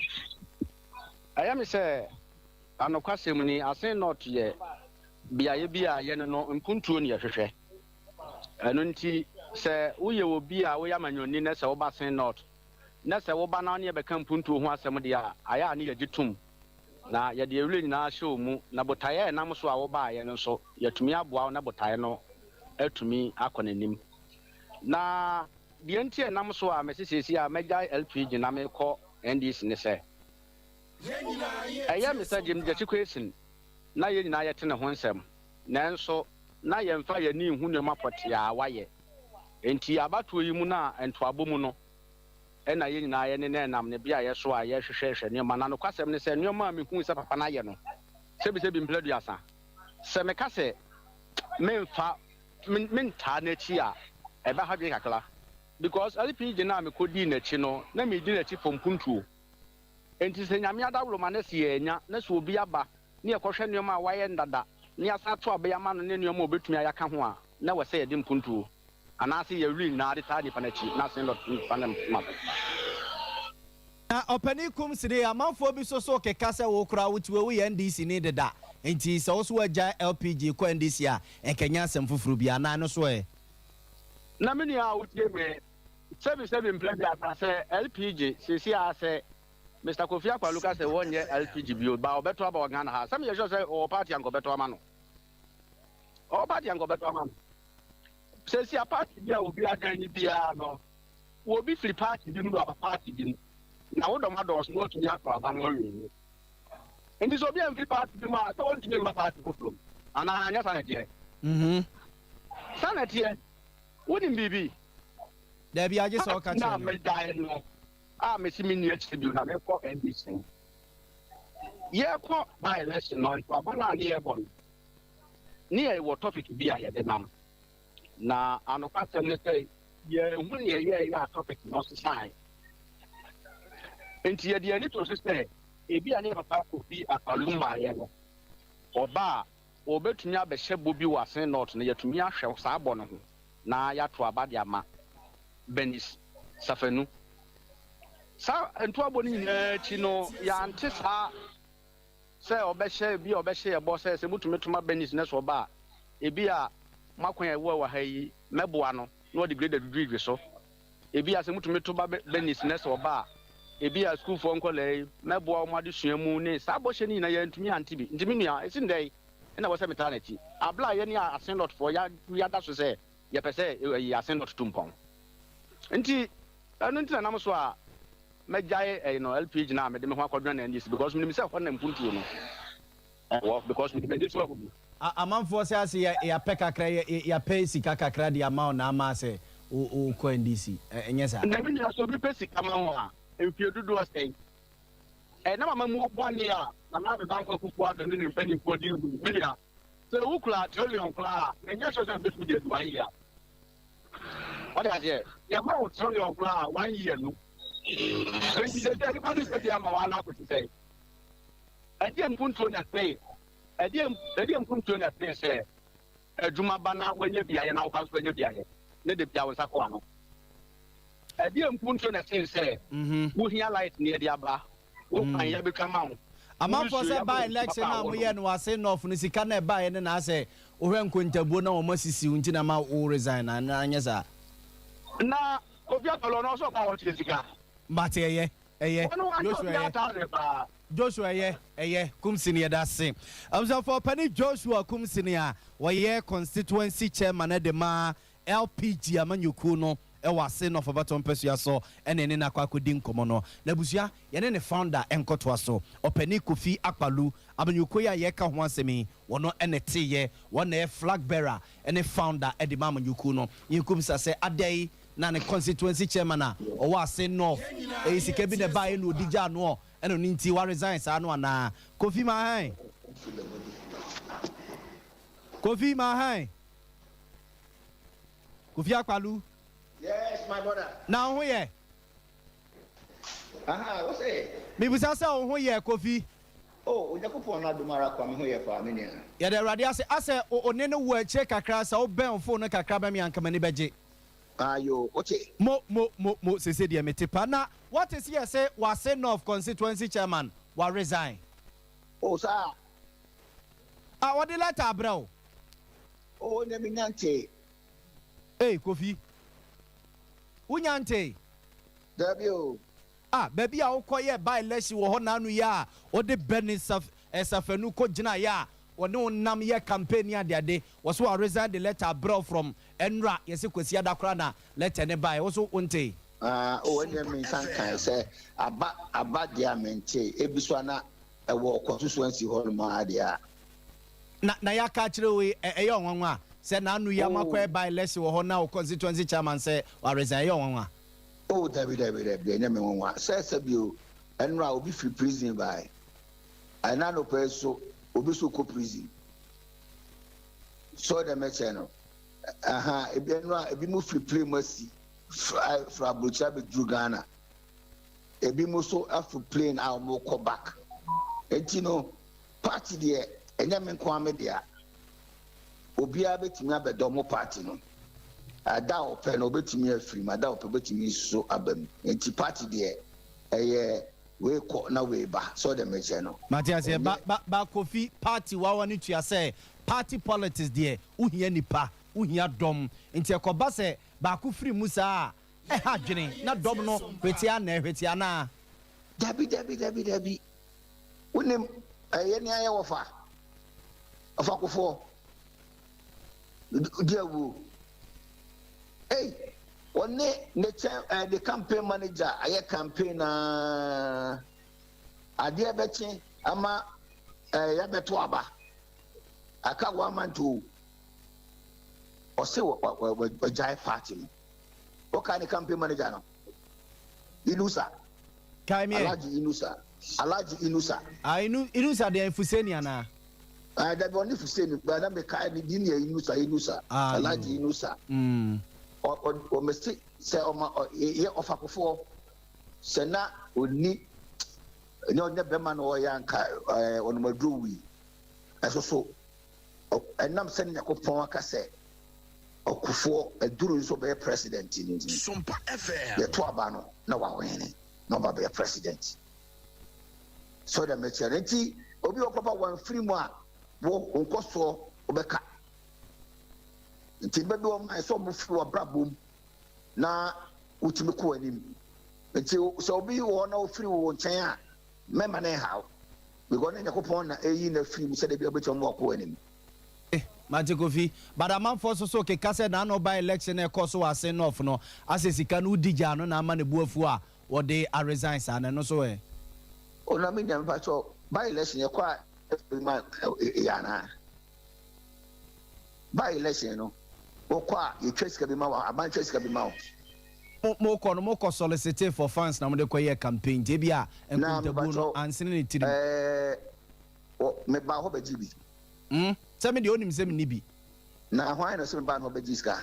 Ɛyɛ me sɛ anokwasɛm ni, Asen North yɛ beaeɛ bi a yɛne no mpuntuo na yɛhwehwɛ. Ɛno nti, sɛ woyɛ obi a woyɛ amanyɔni na sɛ woba Asen North, na sɛ woba na wo ne yɛbɛka mpuntuo ho asɛm deɛ a, ayɛ a ne yɛgye tom, na yɛde yɛn werɛ nyinaa hyɛ wo mu, na botaeɛ a ɛnam so a wobaeɛ no nso, yɛatumi aboa wo na botaeɛ no atumi akɔ n'anim. Na deɛ nti a ɛnam so a mese seesei a mɛgyae LPG na merekɔ NDC ne sɛ, ɛyɛ me sɛ James Gyakye Quayson na yɛn nyinaa yɛte ne ho nsɛm, nanso na yɛmfa yɛn ani nhu nneɛma pɔtee a wayɛ. Enti abatoɔ yi mu no a ntoabɔ mu no na yɛn nyinaa yɛne no nam ne beaeɛ so a yɛrehwehwɛhwɛ nneɛma. Na nokwasɛm ne sɛ nneɛma a mehuu sɛ papa no ayɛ no, sɛbisɛbi mprɛ aduasa, sɛ meka sɛ memfa mentaa n'akyi a, ɛbɛha dwene kakra. Because LPG no a mekɔdii n'akyi no, na medi n'akyi for mpuntuo. Enti sɛ Nyame adaworoma na sɛ yɛannya, na sɛ obi aba na yɛkɔhwɛ nneɛma a wayɛ no dada na yɛasan ato abɛn ama no ne nneɛma a obetumi ayɛ aka ho a, na ɛwɔ sɛ yɛde mpuntuo anaase yɛn werɛ nyinaa de taa nipa no akyi na asen lɔt fa ne mpoma so. Na ɔpanin Kumsi de, amanfoɔ bi nso so keka sɛ wo koraa wote wei woyɛ NDC ni deda, nti sɛ wo nso woagyae LPG kɔ NDC a, nka ɛnyɛ asɛm foforɔ biara, anaa ɛno nso ɛ? Na me nua a wotie me, sɛbi sɛbi mprɛ aduasa sɛ LPG seesei ara sɛ Mister Kofi Akpalu ka sɛ wɔnyɛ LPG bio ba ɔbɛto aba wɔ Ghana ha sɛ meyɛ sure sɛ ɔwɔ party a nka ɔbɛto ama no. Ɔwɔ party a nka ɔbɛto ama no. Sɛsi a party bi a obi adan ni biara no, obi firi party bi mu aba party bi mu na wo dɔm adɔɔso na watumi ato aba no awie ni. Nti sɛ obi amfiri party bi mu a sɛ wɔntumi mma party foforɔ mu anaa anyɛ saa na ɛteɛ? Saa na ɛteɛ. Wonim biribi? Dabi agye sɛ ɔka Party no a kyerɛ me. medae no a mese menni akyire bio na mekɔ NDC no, yɛkɔ by election no, ntoabɔ no a ne yɛbɔ no, ne yɛwɔ topic bi a yɛde nam. Na anokwasɛm ne sɛ yɛanhu nea ɛyɛeɛ a topic no sesae. Nti yɛde yɛn ani too so sɛ ebi a ne papa Kofi Akpaloo maeɛ no, ɔba a ɔbɛtumi abɛhyɛ bɔ bi wɔ Asen North no, yɛatumi ahwɛ saa bɔ no ho na yɛato aba de ama Bernice Safanu. Saa ntoabɔ no nyinaa akyi no, yɛante saa sɛ ɔbɛhyɛ, ebia ɔbɛhyɛ yɛn bɔ sɛ, sɛ motumi to ma Bernice na sɛ ɔba a, ebia mo akwan a ɛwɔ wɔ ha yi, mɛboa no na ɔde grader dwiridwiri so. Ebia sɛ motumi to ba Bernice na sɛ ɔba a, ebia sukuufoɔ nkwadaa yi, mɛboa wɔn adesua mu ne saa bɔhyɛ no nyinaa yɛantumi ante bi. Nti me nua, ɛsi nnɛ yi na ɛwɔ sɛ metaa n'akyi. Abla a yɛne Asenlɔtfoɔ yɛada so sɛ yɛpɛ sɛ ɛyi Asenlɔt tu mpɔn. Nti ɛno nti na nam so a mɛgyae ɛyi no LPG no a mede me ho akɔdwena no NDC because menim sɛ ɛhɔ na mpuntuo no ɛwɔ because mede m'ani so ahu bi. A amanfoɔ sɛ ase yɛ yɛapɛ kakra yɛ yɛ yɛapɛ sika kakra de ama wo na ama sɛ wo wokɔ NDC ɛ ɛnyɛ saa. Na me nua sɛ obi pɛ sika ma wo a mfie dodoɔ sɛn? Ɛnam amammuo bɔne a Nana Addo Dankwa Akufo-Addo ne ne mpanimfoɔ de agu no me nua sɛ wokura trillion koraa a menyɛ sure sɛ wobɛtumi de adi one year. Wate aseɛ? Yɛma wo trillion koraa a, one year no. Enti sɛ sɛ nipa no sɛ bi ama wɔn akɔsi sɛ. Ɛdeɛ mpuntuo na ɛsene, ɛdeɛ ɛdeɛ mpuntuo na ɛsene sɛ adwuma ba na wanya bi ayɛ na woba nso anya bi ayɛ ne de bia wo nsa kɔ ano. Ɛdeɛ mpuntuo na ɛsene sɛ wohia light ne yɛde aba Wo kwan yɛ betwa ma wo. Amanfoɔ sɛ by election a moyɛɛ no wɔ ase north no sika no a ɛbaeɛ no na asɛ wohwɛ nkontabuo na wɔn asisi wo nti na ama wo resign anaa anyɛ saa. Na Kofi Akpaloo no ɔsɛ ɔba hɔ kyerɛ sika. Mate ɛyɛ ɛyɛ Ɔno wankyɛ Joshua obiara ɛyɛ thousand paa. Joshua ɛyɛ ɛyɛ Kumsini yɛda ase. Abusuafoɔ ɔpanin Joshua Kumsini a ɔyɛ constituency chairman de ma LPG amanyɔkuo no wɔ ase North Abatoɔ mpasua so na yɛne no akɔ akɔdi nkɔmmɔ no. N'abusua, yɛne ne founder nkɔtoa so. Ɔpanin Kofi Akpalu, amanyɔkuo yi a yɛreka ho asɛm yi, wɔno na ɛteeɛ, wɔn na ɛyɛ flag bearer ne founder de ma amanyɔkuo no. Yɛnkɔbisa sɛ adɛn na ne constituency chairman a ɔwɔ ase North, ɛyɛ sika bi na ɛbaeɛ na ɔdi gyaa noɔ ɛna ɔno nti wa resign saa no anaa? Kofi Mahan! Kofi Mahan! Kofi Akpalu. Yes, my brother. Na wo ho yɛ? Aha, wo se. Mibisa sɛ wo ho yɛ, Kofi? Oh, Onyankopɔn n'adom ara kwa, me ho yɛ paa, me nua. Yɛda Awurade ase. Asɛ wo nne no wɔ akyire kakra, sɛ wo bɛn wo phone no kakra ma me a anka m'ani bɛgye. Ah yoo, wote? Mo mo mo mo sese deɛ mete paa. Na woate se yɛse Wase North constituency chairman wa resign? Oh saa? Ah wɔde letter abrɛ wo? Oh nɛ menya ntee. Ei Kofi, wonya ntee? Dabi o. Ah baabi a wokɔ yɛɛ by election wɔ hɔ naanu yi a wode Bernie Saf eh Safanu kɔ gyinaeɛ a wɔne wo nam yɛ campaign ne adeade, wɔse wa resign de letter abrɛ wo from ɛnora yɛse Kwasiada koraa na letter no baeɛ wo so wontee? Ah oh ɛnneɛ me nsa nkae sɛ aba aba deɛ a mentee, ebi so a na ɛwɔ constituency hɔ nom ara deɛ a. Na na yɛaka akyerɛ wo yi ɛ ɛyɛ ɔnwanwa sɛ naanu yi a moakɔ Oh. by election wɔ hɔ na wo constituency chairman sɛ wa resign ɛyɛ ɔnwanwa? Oh dabi dabi dabi ɛnyɛ me nwanwa sɛ sɛ bio ɛnora obi firi prison bae ɛna anɔpa yi so obi so kɔ prison so dɛ mɛkyɛ no aha ebi ɛnora ebi mu firi plane mu asi firi aburokyire abɛduru Ghana ebi mu so afiri plane a wɔn kɔ back eti no party deɛ ɛnyɛ me nko ara me dea. Obiara bɛtumi abɛdɔ mo party no. Ɛda a ɔpɛ no ɔbɛtumi afiri mu, ada a ɔpɛ ɔbɛtumi nso aba mu. Nti party deɛ ɛyɛ wei kɔ na wei ba. So deɛ mekyɛ no. Mate aseɛ. Ba Ɛnyɛ. ba ba Kofi, party wawa no tua sɛ party politics deɛ wohia nipa, wohia dɔm. Nti ɛkɔba sɛ baako firi mu saa a, ɛha adwene na dɔm no hwete ara na ɛhwete anaa? Dabi dabi dabi dabi. Wonim ɛyɛ nea yɛ wɔfa. Ɔfakofoɔ di awuo. Ei, ɔne ne kyɛn ɛɛ ne campaign manager ayɛ campaign naa. Adeɛ bɛkye ama ɛɛ yabɛto aba. Aka one month o. Ɔse wagyae party no. Wokae ne campaign manager no? Inusa. Kae me ɛ. Alhaji Inusa. Alhaji Inusa. Ah, Inu, Inusa deɛ Fuseni anaa? Ah, dabi ɔne Fuseni, ba na mekae ne din yɛ Inusa, Inusa. Ah, Alhaji yo. Inusa. Ɔ, ɔ, ɔ, mese sɛ ɔma, ɔ, yɛ ɔfakofoɔ, sɛ na ɔni, ɛnyɛ ɔnyɛ bɛma na ɔyɛ anka, ɛɛ, ɔnom aduro wui. Ɛso so, ɔ, ɛnam sɛ ne Nyankopɔn aka sɛ ɔkofoɔ aduro nso ɔbɛyɛ president no nti, Sompa FM. yɛto aba no na wawene na ɔba bɛyɛ president. So dɛ mekyerɛ no nti obi wɔ papa wamfiri mu a wo wo nkɔsoɔ wobɛka. Nti nnipa bi wɔ ma ɛsɛ ɔmo firi w'abrabɔ mu na wotumi kɔ w'anim. Nti sɛ obi wɔ hɔ na ofiri wo nkyɛn a mɛma no nhaw because ne Nyankopɔn na eyi no afiri mu sɛdeɛ bi a wobɛtumi ama wakɔ w'anim. Mate Kofi, but amanfoɔ nso so keka sɛ naano by election a ɛkɔɔ so wɔ Asen North no asɛ sika no wodi gyaa no na ama ne bo afu a wɔde a resign saa no ɛno nso ɛ? Oh na me nua mepakyɛw by election yɛkɔ a ɛfiri ma yɛ anaa? By election no wokɔ a yɛtwa sika bi ma wo aban twa sika bi ma wo. Mo kɔ no mo kɔ solicite for funds na mo de kɔ yɛɛ campaign nti ebia Na nkontabuo no mepakyɛw ansene ne tirim. ɛɛ wɔ mebaa hɔ bɛgye bi. Hmm sɛ me deɛ wonim sɛ menni bi. Na hwan na ɔsɛ mebaa ne hɔ bɛgye sika?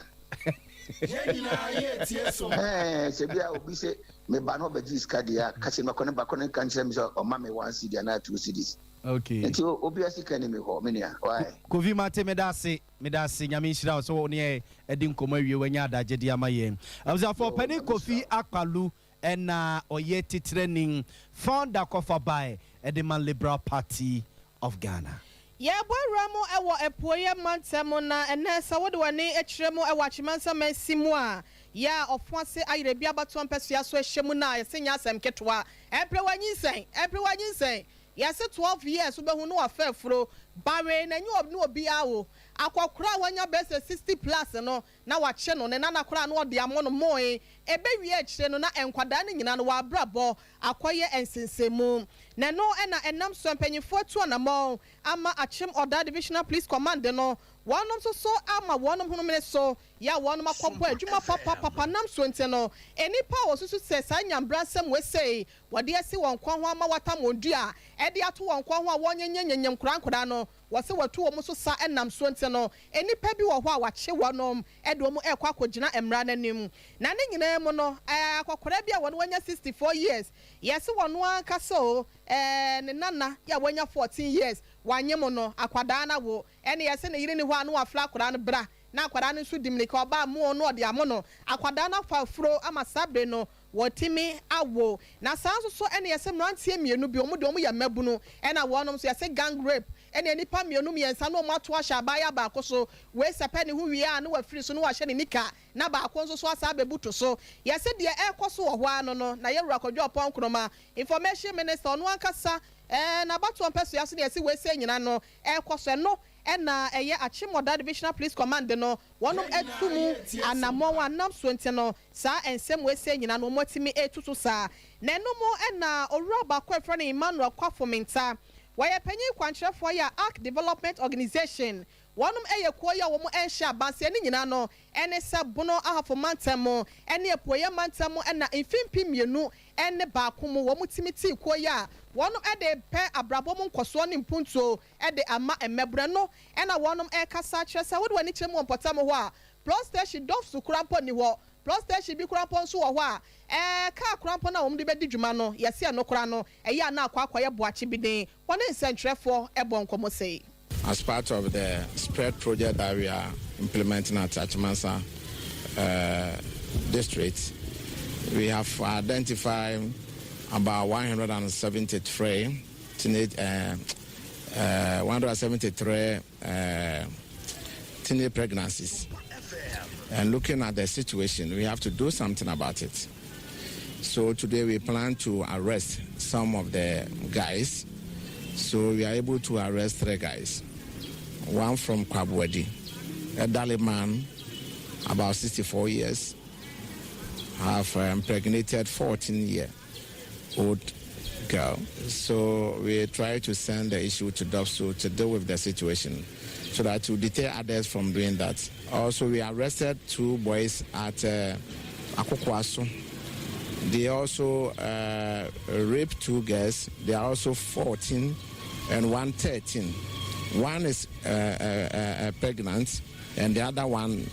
Yɛn nyinaa yɛretie som. Ɛɛ sɛ bia obi sɛ meba ne hɔ bɛgye sika deɛ a, ka kyerɛ me kɔ ne ba kɔ ne nka nkyerɛ me sɛ ɔma me one cedi anaa two cedis. Okay. Nti obia sika ni me hɔ me nua why? Kofi mate meda ase meda ase Nyame nhyira wo sɛ wo ne yɛn adi nkɔmmɔ awie wanya adagye de ama yɛn. Abusuafoɔ Yoo Panin Nyame Kofi nhyira wo. Akpalu na ɔyɛ titrani, founder kɔfa bae de ma Liberal Party of Ghana. Yɛrebɔ awura mu wɔ Apueeɛ mantam na ɛnnɛ sɛ wode w'ani kyerɛ mu wɔ Akyemansa mansin mu a, yɛ a ɔfo ase ayerɛ bi abatoɔ mpɛsoa so ahyɛ mu no a yɛse nyɛ asɛm ketewa. Ɛmpere w'anyinsɛn, ɛmpere w'anyinsɛn. Yɛse 12 years wobɛhu no wafa afuro, bawee na ɛnyɛ ɔne obiara o. Akɔkora a wanya bɛyɛ sɛ 60 plus no na wakye no, ne nana koraa na ɔde amɔ no moe. Ɛbɛwie akyire no na nkwadaa no nyinaa no wɔn abrabɔ akɔyɛ nsensɛnmu. Na ɛno na ɛnam so a mpanyinfoɔ atu anamɔn ama Akyem Oda Divisional Police Command no wɔnom nso so ama wɔnom honomene so yɛ a wɔnom akɔbɔ adwuma papapapa nam so nti no nnipa a wɔsusu sɛ saa nyambra nsɛm wei sei wɔde asi wɔn kɔn ho ama wɔatam wɔn dua de ato wɔn kɔn ho a wɔnyenyenyenyem nkoraa nkoraa no. wɔse wɔatu wɔn so sa nam soɔ nti no, nnipa bi wɔ hɔ a wɔakye wɔnom de wɔn rekɔ akɔgyina mmara no anim. Na ne nyinaa mu no, akɔkoraa bi a wɔn wanya 64 years, yɛse wɔno ankasa o, ne nana yɛ a wanya 14 years, wanyem no, akwadaa no awo, ɛne yɛse ne yere nni hɔ a na wafrɛ akwadaa no bra, na akwadaa no nso di mmirika ɔba amoo na ɔde amo no, akwadaa no afa afuro ama saa bere no Wɔtumi awo. Na saa nso so ɛna yɛsɛ mmeranteɛ mmienu bi, wɔn deɛ wɔn yɛ mmabunu, ɛna wɔnom nso yɛsɛ gang rape, ɛna nnipa mmienu mmiɛnsa na wɔn ato ahyɛ abaayewa baako so, wei sɛpɛ ne ho wie a na wafiri so na wahyɛ ne nika, na baako nso so asan abɛbutu so. Yɛsɛ deɛ ɛrekɔ so wɔ hɔ ara no no, na yɛn Wura Kwadwo Ɔpɔn Nkrumah, Information Minister, ɔno ankasa ɛɛ n'abatoɔ mpɛsoa so na yɛse wei sei nyina no ɛrekɔ so, ɛno ɛna ɛyɛ Akyemmɔda Divisional Police Command no Wɔnom atu mu anamɔn a nam soɔ nti no saa nsɛm wei sei nyinaa no wɔn atumi retu so saa. Na ɛno mu na owura baako a yɛfrɛ no Emmanuel Kwafo Mintah, wɔyɛ panyin kwankyerɛfoɔ yɛ Ark Development Organization, wɔnom yɛ kuo yi a wɔn nhyɛ abanseɛ ne nyinaa no ne sɛ Bono Ahafo mantam ne Apueɛ mantam na mfe 2001 mu wɔn tumi tee kuo yi a wɔnom de repɛ abrabɔ mu nkɔsoɔ ne mpuntuo de ama mmɛbrɛ no Ɛna wɔnom ɛkasa kyerɛ sɛ wode w'ani kyerɛ mu wɔ mpɔtam hɔ a, plot station dɔfso koraa mpo nni hɔ. Plot station bi koraa mpo nso wɔ hɔ a, ɛɛ car koraa mpo no a wɔn de bɛdi dwuma no, yɛse ɛno koraa no, ɛyɛ a na akɔ akɔyɛ boakye bi den. Wɔne nsɛntwerɛfoɔ bɔɔ nkɔmmɔ sei. As part of the spread project that we are implementing at Achimansa uh, district, we have identified about 173 teenage, uh, uh, 173 uh, teenage pregnancies. And looking at the situation, we have to do something about it. So today we plan to arrest some of the guys. So we are able to arrest three guys. One from Kwabwedi, a Dali man, about 64 years, have impregnated 14 year old girl. So we try to send the issue to DOVVSU to deal with the situation so that to deter others from doing that. Also, we arrested two boys at Akokwaso. They also raped two girls. They are also 14 and one 13. One is pregnant and the other one,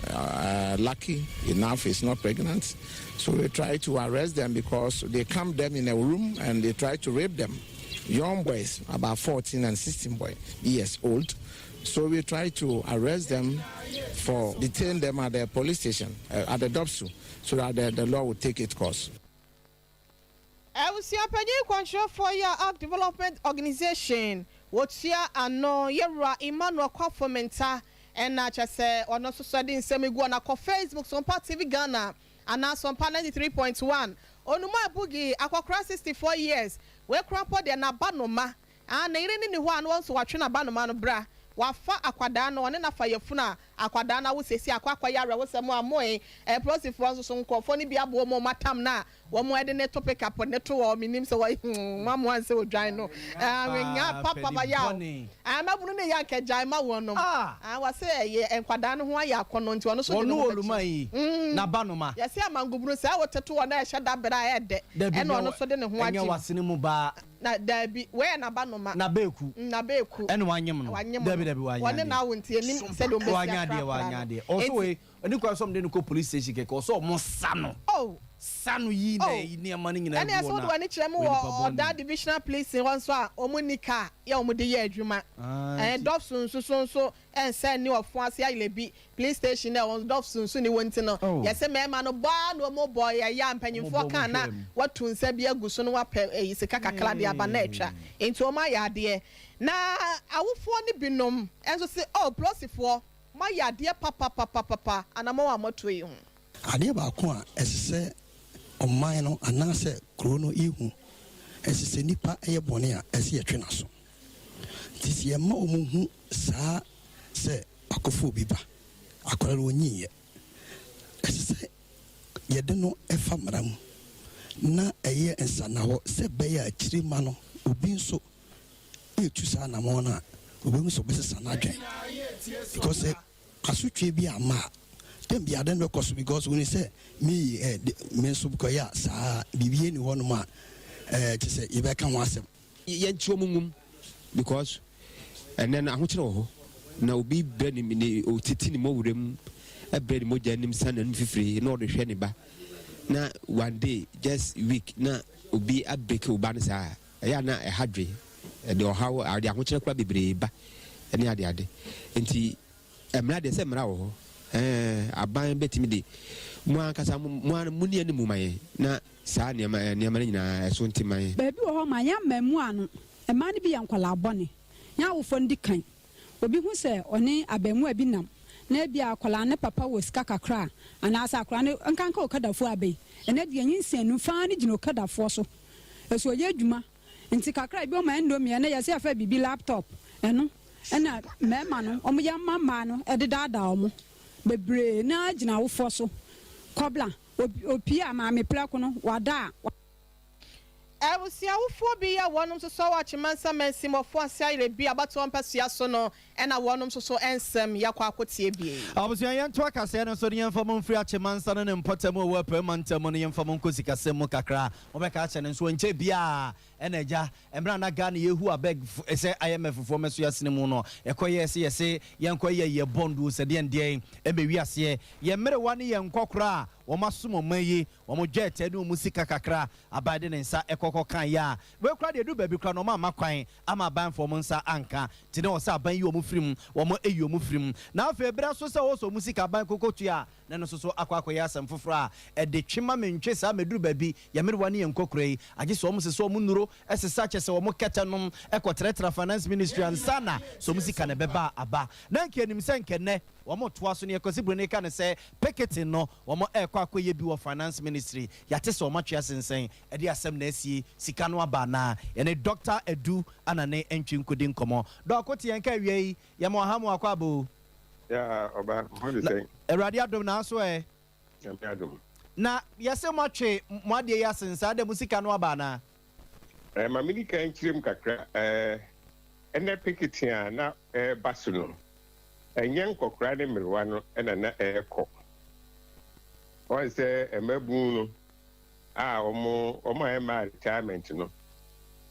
lucky enough, is not pregnant. So we try to arrest them because they come them in a room and they try to rape them. Young boys, about 14 and 16 boy, years old. So we try to arrest them for detain them at the police station, at the DOVVSU, so that the law will take its course. Abusuapanyin kwankyerɛfoɔ yi a Ark Development Organization wɔtua ano, Yɛwura Emmanuel Kwafo Mintah ɛna kyerɛ sɛ ɔno nso so de nsɛm yi gu hɔ na kɔ Facebook Sompa TV Ghana anaa Sompa 93.1. Onumah Bugi, akɔkora 64 years, wei koraa mpo deɛ n'abanoma, ah, ne yere no nni hɔ a na wɔn nso watwe n'abanoma no bra, wafa akwadaa no, ɔne no afa yafunu a akwadaa no awo seesei akɔ akɔyɛ awerɛhosɛm a moe, apolisifoɔ nso so nkurɔfoɔ no bi aboa wɔn a wɔatam no a Wɔn de ne to pick up ne to hɔ menim sɛ wɔ hmm wɔn amoa nsɛ odwan no nya papa ba yaw mmabunu ne yɛ anka gyae ma wɔn nom wɔse ɛyɛ nkwadaa no ho ayɛ akɔnɔ nti ɔno so de ne ho bɛkyɛ na ba no ma yɛse amangobunu sɛ wote to hɔ na ɛhyɛ da bere a ɛdɛ ɛna ɔno so de ne ho agye ɛnyɛ wasene mu baa na daabi wei yɛ naba no ma na beeku na beeku ɛna wanyem no dabi dabi wanyɛ adeɛ wɔne na awo nti enim sɛdeɛ wɔn bɛsi akrakra no ɔso wei Ɛni kwan sɛ ɔmo de no kɔ police station kɛkɛ ɔsɛ ɔmo sa no. Oh. Sa no yi na Oh. nneɛma no nyinaa Ɛne gu ɛsɛ hɔ wode na w'ani kyerɛ mu wɔyɛ wɔ nipa bɔne. Ɔdaa divisional police hɔ nso a wɔn nni car yɛ wɔn de yɛ adwuma. Ah, Ɛɛ nti. Dɔfso nso so nso ɛnsɛ nni ɔfo ase ayelɛbi police station na ɛwɔ nso Dɔfso nso nni hɔ nti no Oh. yɛse mmarima no bɔ ara na wɔn bɔ yɛyɛ a Wɔn mpanyinfoɔ bɔ kaa wɔn na hwɛ mu. watu nsa bi agu so na wapɛ ɛyi sika kakra de aba na atwa Ee. nti wɔn ayɛ adeɛ. Na awofoɔ no binom nso se oh polosifoɔ Moayɛ adeɛ papapapapa anamɔn a moatuo yi ho. Adeɛ baako a ɛsɛ sɛ ɔman no anaasɛ kuro no yɛhu, ɛsɛ sɛ nipa yɛ bɔne a, ɛsɛ yɛtwe n'aso. Nti sɛ yɛma wɔn hu saa sɛ wakɔfa obi ba, akwadaa no ɔnyiiɛ, ɛsɛ sɛ yɛde no fa mmara mu na ɛyɛ nsannahɔ sɛ ɛbɛyɛ a akyire mma no obi nso retu saa anamɔn no a, obehu sɛ ɔbɛsesa n'adwene because sɛ asotwe bi amma a, dɛn bi ade no bɛkɔ so because wɔn sɛ me ɛ me nso kɔyɛ a saa biribi ni hɔnom a ɛɛ kyɛ sɛ yɛbɛka ho asɛm. Yɛnkye wɔn ngum because. Ɛnnɛ no, ahokyerɛ wɔ hɔ, na obi brɛ ne ne ɔtiti ne mmɔwerɛ mu, brɛ ne mogya anim sa n'anom fifire na ɔde hwɛ ne ba, na one day just week na obi abreki wo ba no saa a, ɛyɛ a na ɛha dwe, ɛde ɔhaw, ɛde ahokyerɛ koraa bebree ba ne adeade. Nti mmara deɛ sɛ mmara wɔ hɔ, ɛɛ aban bɛtumi de mo ankasa mo mo ara monni anim ma yɛn na saa nneɛma nneɛma no nyinaa ɛso nte ma yɛn. Baabi wɔ hɔ ma yɛn mmaamua no, mmaa no bi yɛ nkwadaa bɔne. Yɛn awofoɔ no di kan. Obi hu sɛ ɔne abaamua bi nam, na ebia akwadaa no papa wɔ sika kakra a, anaasɛ akwadaa no, nkanka okadafoɔ aba yi, ɛnnɛ deɛ nyinsɛn no faa no gyina okadafoɔ so. Ɛso ɔyɛ adwuma, nti kakra ebi wɔma indomie, ɛnnɛ yɛse yɛfrɛ biribi laptop, ɛno ɛna mmarima no wɔyɛ ma mmaa no de daadaa wɔn. Bebree no ara gyina awofoɔ so. Kɔbla, opie a maame prɛko no, wada a. Abusua awofoɔ bi a wɔnom nso so wɔ Akyemansa mansin mu Ɔfoase Ayerɛ bi abatoɔ mpasua so no na wɔnom nso so nsɛm yɛakɔ akɔtie bi. Abusua yɛntoa kaseɛ no so na yɛmfa mo mfiri Akyemansa no ne mpɔtam a ɛwɔ Apueɛ mantam mu no yɛmfa mo nkɔ sikasɛm mu kakra. Mobɛka akyɛ no nso ɛnkyɛ biara ɛna agya mmerɛ a na Ghana yɛhu abeg sɛ IMF foɔ mmɛso yɛasene mu no ɛkɔyɛɛ sɛ yɛse yɛnkɔ yɛ yɛ bond o sɛ deɛn deɛn ɛmɛwi aseɛ yɛn mmerewa ne yɛn nkɔkora a wɔn asom ɔman yi wɔn dwɛɛtɛ ne wɔn sika kakra Aban de ne nsa kɔ kɔ kan yɛ a, wei koraa deɛ ɛduru baabi koraa no wɔn amma kwan ama abanfoɔ wɔn nsa anka, nti na ɛwɔ sɛ aban yi wɔn firi mu, wɔn ayi wɔn firi mu. Na afei berɛ aso sɛ wɔsɔ wɔn sika aban kɔ kɔ tua a, na ɛno nso so akɔ akɔyɛ asɛm foforɔ a ɛde twe ma mentwe saa mɛduru baabi, yɛn mmerewa ne yɛn nkɔkora yi, agye sɛ wɔn sesa wɔn nnuro, sesa kyɛ sɛ wɔn kɛtɛ nom kɔ trɛtrɛ finance ministry ansa na sɛ wɔn sika no ɛbɛba a aba. Na nka yɛnim sɛ nka ɛnnɛ wɔn toa so, neɛ Kwasi Broni ka ne sɛ picketing no Wɔn ɛrekɔ akɔyɛ bi wɔ finance ministry, yɛate sɛ wɔn atwe asensɛn, ɛde asɛm na asie, sika no aba anaa? Yɛne Doctor Adu Anane ntwe nkɔdi nkɔmmɔ. Doc wote yɛn nka awia yi, yɛma ɔha mu akwaaba o. Yeah, ɔba, wo ho te Na sɛn? Awurade adom, nanso ɛ? Nyame adom. Na yɛse moatwe mo adeɛ yi asensan, adɛn mo sika no aba anaa? Eh, ma medi kan nkyerɛ mu kakra. Eh, ɛnɛ pekete a na ɛreba so no, ɛnyɛ nkɔkora ne mmerewa no na na ɛrekɔ. Wɔn sɛ mmabun no a wɔn wɔn a ɛmmaa retirement no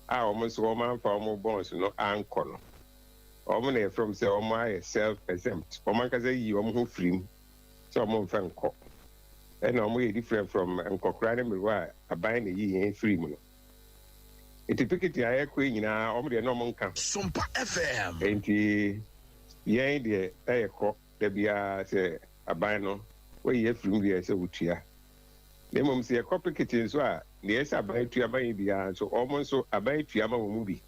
a wɔn nso wɔn amfa wɔn bonds no ankɔ no, wɔn na yɛfrɛ wɔn sɛ wɔn ayɛ self exempt. Wɔn ankasa yi wɔn ho firi mu sɛ wɔn mfa nkɔ. Ɛna wɔn yɛ different from nkɔkora ne mmerewa a aban na eyi yɛn firi mu no. Nti pikiti a yɛkɔ yi nyinaa wɔn deɛ na wɔn nka ho. Sompa FM. Nti yɛn deɛ na yɛkɔ da biara sɛ aban no wayi afiri mu deɛ sɛ wotua. Na mmom sɛ yɛkɔ pikiti nso a deɛ ɛsɛ aban tua ma yɛn biara nso wɔn nso aban tua ma wɔn mu bi.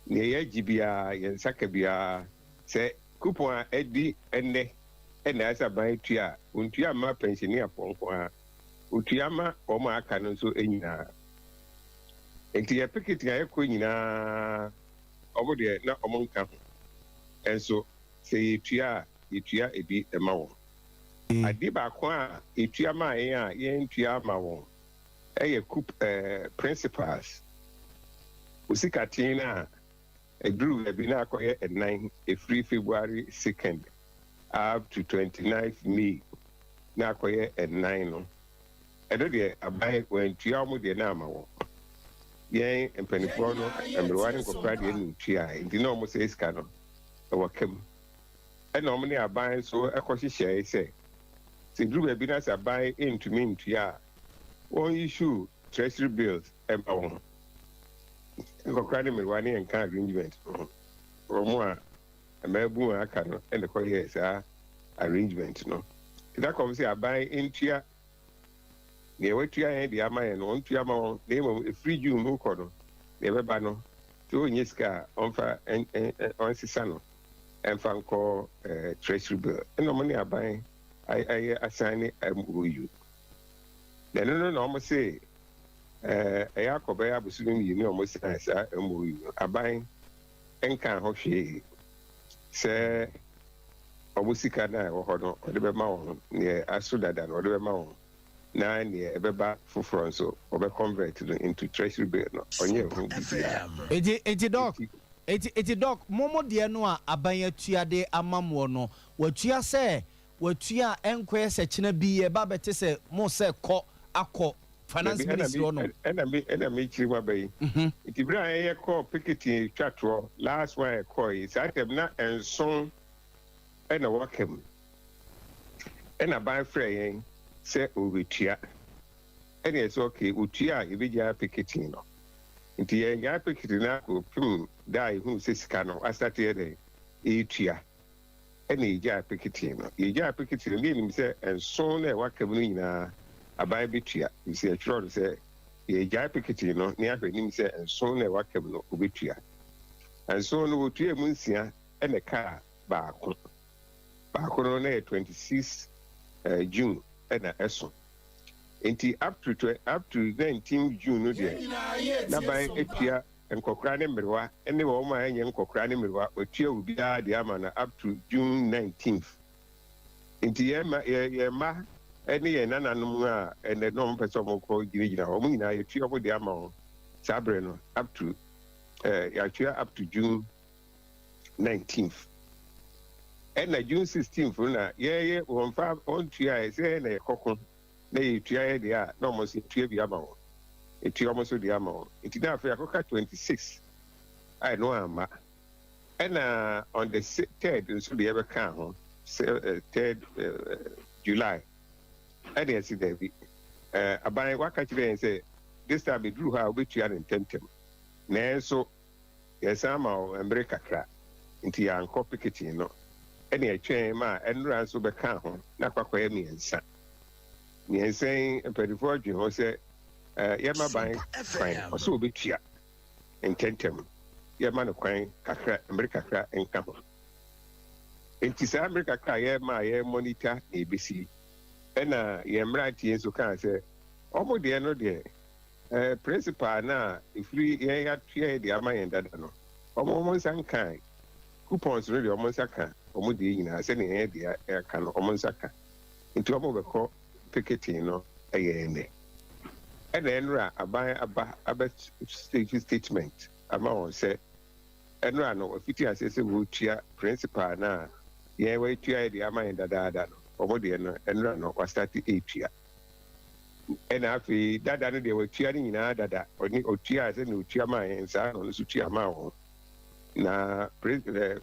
Deɛ yɛagye biara yɛn nsa ka biara sɛ coupon a adi ɛnnɛ na ɛsɛ aban tua a wɔntua mma pɛnhyɛniafoɔ nko ara. Otua ma wɔn a aka no nso nyinaa. Enti yɛn picketing a yɛkɔ nyinaa, wɔn deɛ na wɔnka ho. Nso sɛ yɛtua a, yɛtua ebi ma wɔn. Adeɛ baako a yɛtua maa yɛn a yɛntua amma wɔn yɛ coup eh, principals. Wo sika tee no a, ɛduru baabi na akɔyɛ ɛnan, ɛfiri February second up to 29th May. na akɔyɛ nnan no, ɛno deɛ aban wantua wɔn deɛ na ama wɔn. Yɛn mpanimfoɔ no, mmerewa ne nkɔkora deɛ na ɔtuaeɛ, nti na wɔn sɛe sika no wɔ ka mu. Ɛna wɔn ne aban nso kɔhyehyɛe sɛ, sɛ ɛduru baabi na sɛ aban ntumi ntua a, wɔn issue treasury bills ma wɔn. Nkɔkora ne mmerewa ne yɛnka arrangement no ho. Wɔn a Mmaabun a aka no na ɛkɔyɛɛ saa arrangement no. Nti na kɔm sɛ aban ntua deɛ watua yɛn deɛ ama yɛn no, ɔntua ma wɔn, na mmom ɛfiri June mu kɔ no, deɛ ɛbɛba no, sɛ ɔnnya sika a, ɔmfa ɔnsesa no ɛmfa nkɔ treasury bill. Ɛna wɔn ne aban ayɛ asan ne MOU. Na ɛno no na wɔn se ɛyɛ akɔ bɛyɛ abosome mmienu a wɔn sign saa MOU no, aban nkaa ho hwee sɛ wɔn sika no a ɛwɔ hɔ no ɔde bɛma wɔn, neɛ aso dada no ɔde bɛma wɔn, na neɛ ɛbɛba foforɔ nso ɔbɛ convert no into treasury bill no, ɔnyɛɛ ho biribiara. Enti, enti Doc, enti, enti Doc, mo mo deɛ no a aban atua de ama moɔ no, watua sɛ watua a ɛnkɔyɛ sɛ kyena bi yɛba abɛte sɛ mo sɛ kɔ akɔ. Finance Ministry hɔ nom. Ɛna me ɛna mekyiri mu aba yi. Nti bere a yɛyɛ kɔɔ picketing twa toɔ, last one a yɛkɔɔ yi, saa tɛm na nson ɛna wɔaka mu. Ɛna aban frɛ yɛn sɛ ɔrebɛtua. Ɛna yɛsɛ okay, ɔtua a yɛbɛgyaa picketing no. Nti yɛgyaa picketing no akɔpem da a yɛhuu sɛ sika no asate yɛ dɛn ɛretua. Ɛna yɛgyaa picketing no. Yɛgyaa picketing no, na yɛnim sɛ nson na ɛwɔ aka mu no nyinaa aban bɛtua. Nti yɛtwerɛ no sɛ yɛgyae picketing no na yɛahwɛ anim sɛ nson na ɛwɔ aka mu no wɔbɛtua. Nson no wɔtuaa mu nsia ɛna ɛkaa baako. Baako no na yɛ 26 June ɛna ɛso. Nti up to 19 June no deɛ, n'aban atua nkɔkora ne mmerewa ne wɔn a ɛnyɛ nkɔkora ne mmerewa, wɔatua obiara deɛ ama no up to June 19th. Nti yɛn mma yɛn mma ne yɛn nananom a ɛnɛ na wɔn pɛ sɛ wɔn kɔ gyinagyina hɔ, wɔn nyinaa yɛtua wɔn deɛ ama wɔn saa berɛ no up to yɛatua up to June 19th. Ɛna June 16th no na yɛyɛ wɔn fa wɔn tua yɛ sɛ yɛn na yɛkɔko na yɛtua yɛ deɛ a, na wɔn nso yɛtua bi ama wɔn, yɛtua wɔn nso deɛ ama wɔn. Nti na afei akɔka 26 a ɛno amma. Ɛna on the third nso deɛ yɛbɛka ho sɛ 3rd July, ɛna yɛsi daabi, aban waka kyerɛ yɛn sɛ this time eduru hɔ a wobɛtua ne ntɛmtɛm, nanso yɛsan ma wɔn mmere kakra. Nti yɛankɔ picketing no, ɛna yɛtwɛn ma ɛnora nso bɛka ho na akɔakɔyɛ mmiɛnsa. Mmiɛnsa yi, mpanimfoɔ dwen ho sɛ yɛma ban kwan ɔsɛ wɔbɛtua ntɛmtɛm, yɛma no kwan kakra, mmere kakra nka ho. Nti saa mmere kakra a yɛma a yɛ monitor na ebesi, ɛna yɛn mmeranteɛ nso kaa sɛ ɔmo deɛ no deɛ, principal na efiri yɛn atua yɛ deɛ ama yɛn dada no, ɔmo nsa nkan coupons no deɛ, ɔmo nsa ka ɔmo deɛ nyinaa sɛnea yɛn deɛ ɛka no ɔmo nsa ka. Nti ɔmo bɛkɔ picketing no ɛyɛ ɛnɛ. Ɛna ɛnora aban aba abɛ state statement ama wɔn sɛ ɛnora no wɔfiti ase sɛ wɔtua principal na yɛn wɔatua yɛ deɛ ama yɛn dadaada no, ɔmo deɛ no ɛnora no wɔastart ɛretua. Ɛna afei dada no deɛ, wɔatua no nyinaa dada. Ɔne ɔtua sɛ na ɔtua maa yɛn saa na ɔno nso tua maa wɔn. Na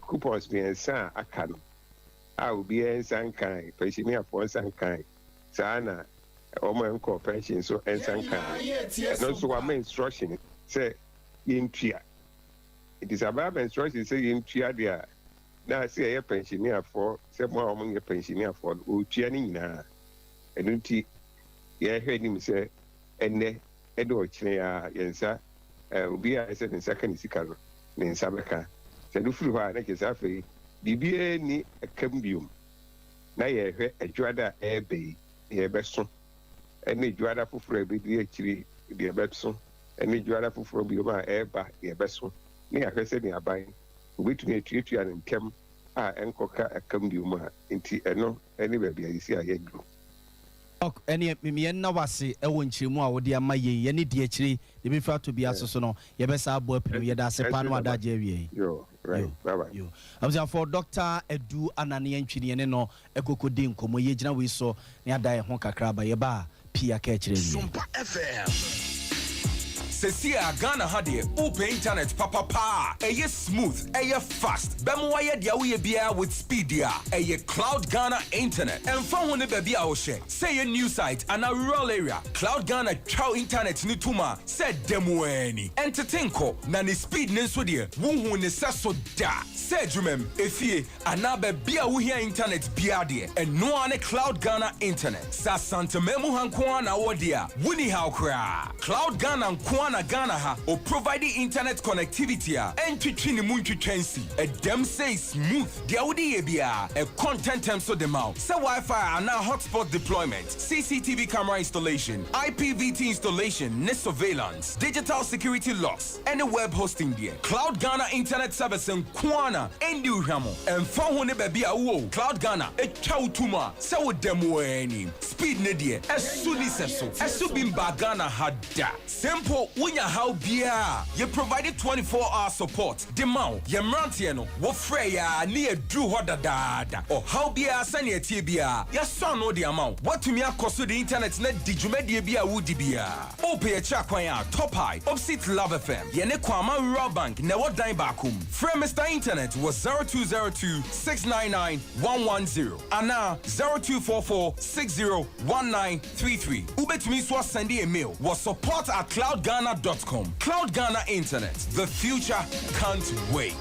coupons mmiɛnsa a aka no a obiara nsa nkan, pensionerfoɔ nsa nkan saa, na wɔn a nkɔ pension nso nsa nkan, ɛno nso wama instruction sɛ yɛntua. Nti sɛ abaya ma instruction sɛ yɛntua deɛ a, na sɛ yɛyɛ pensionerfoɔ sɛ mo a wɔn nyɛ pensionerfoɔ no, ɔretua no nyinaa. Ɛno nti yɛhwɛ anim sɛ ɛnɛ ɛne ɔkyerɛ a yɛn nsa obi a ɛsɛ ne nsa ka ne sika no, ne nsa bɛka. Sɛ no firi hɔ a, na kyerɛ sɛ afei biribiara ni ɛkam biom, na yɛhwɛ adwuada a ɛreba yi yɛbɛso, ɛne dwuada foforɔ a ɛbɛdi akyiri deɛ ɛbɛso, ɛne dwuada foforɔ biom a ɛreba deɛ ɛbɛso, ne yɛahwɛ sɛ ne aban obɛtumi atuatua ne ntɛm a ɛnkɔka ɛkam biom a. Nti ɛno ɛne baabi a yɛsi a yɛduru. Ɛne yɛn nna wase ɛwɔ nkyerɛmu a wɔde ama yɛn. Yɛne di akyire de bɛfiri ato bi aso so no, yɛbɛsa abɔ apinu. Yɛda ase paa no adagye awie. Yo, right, bye bye. Yo, abusuafoɔ, Dr Adu Anane Antwi ne no ɛkɔkɔ di nkɔmmɔ. Yɛgyina wei so ne ada yɛn ho kakra aba. Yɛba a, pii aka akyerɛ wie. Sompa FM. Sɛsi a Ghana ha deɛ, wopɛ internet papapa a ɛyɛ smooth, ɛyɛ fast, bɛma wayɛ deɛ woyɛ biara with speed a, ɛyɛ Cloud Ghana internet. Ɛmfa ho ne baabi a wohyɛ, sɛ ɛyɛ new site anaa rural area, Cloud Ghana twa internet ne tom a sɛ dɛm ani ɛntete nkɔ. Na ne speed ne nso deɛ, wohu ne sɛ so da sɛ adwumam, efie anaa baabi a wohia internet biara deɛ, ɛnoa ne Cloud Ghana internet. Sɛ Asanteman mu ha nko ara na wɔ deɛ a, woni haw koraa. Cloud Ghana nko ara na Ghana ha o provide internet connectivity a ɛntwitwi ne mu ntwitwa nsi ɛdɛm sɛ smooth. Deɛ wode yɛ biara ɛkɔ ntɛntɛm so de ma wo, sɛ WiFi anaa hotspot deployment, CCTV camera installation, IPVT installation ne surveillance, digital security locks ɛne web hosting deɛ, Cloud Ghana internet service nko ara na ɛndi hwam. Ɛmfa ho ne baabi a wowɔ, Cloud Ghana ɛtwa wo tom a sɛ wo dɛm wɔ anim. Speed ne deɛ, ɛso ni sɛ so ɛso bi mba Ghana ha da. Simple. Wonya haw biara a, yɛ provide 24 hour support de ma wo. Yɛn mmeranteɛ no, wofrɛ yɛn a ne yɛduru hɔ dadaada. Ɔhaw biara sɛnea ɛteɛ biara, yɛasɔ ano de ama wo. Woatumi akɔ so de internet no adi dwumadie bi a woredi biara. Wopɛ yɛn akyiri akwan a, Top High, opposite Love FM. Yɛne Kwama Rural Bank na ɛwɔ dan baako mu. Frɛ Mister Internet wɔ 0202 699 110 anaa 0244 60 1933. Wobɛtumi nso asɛnde yɛn mail wɔ support at cloudghana dot com. Cloud Ghana Internet, the future can't wait.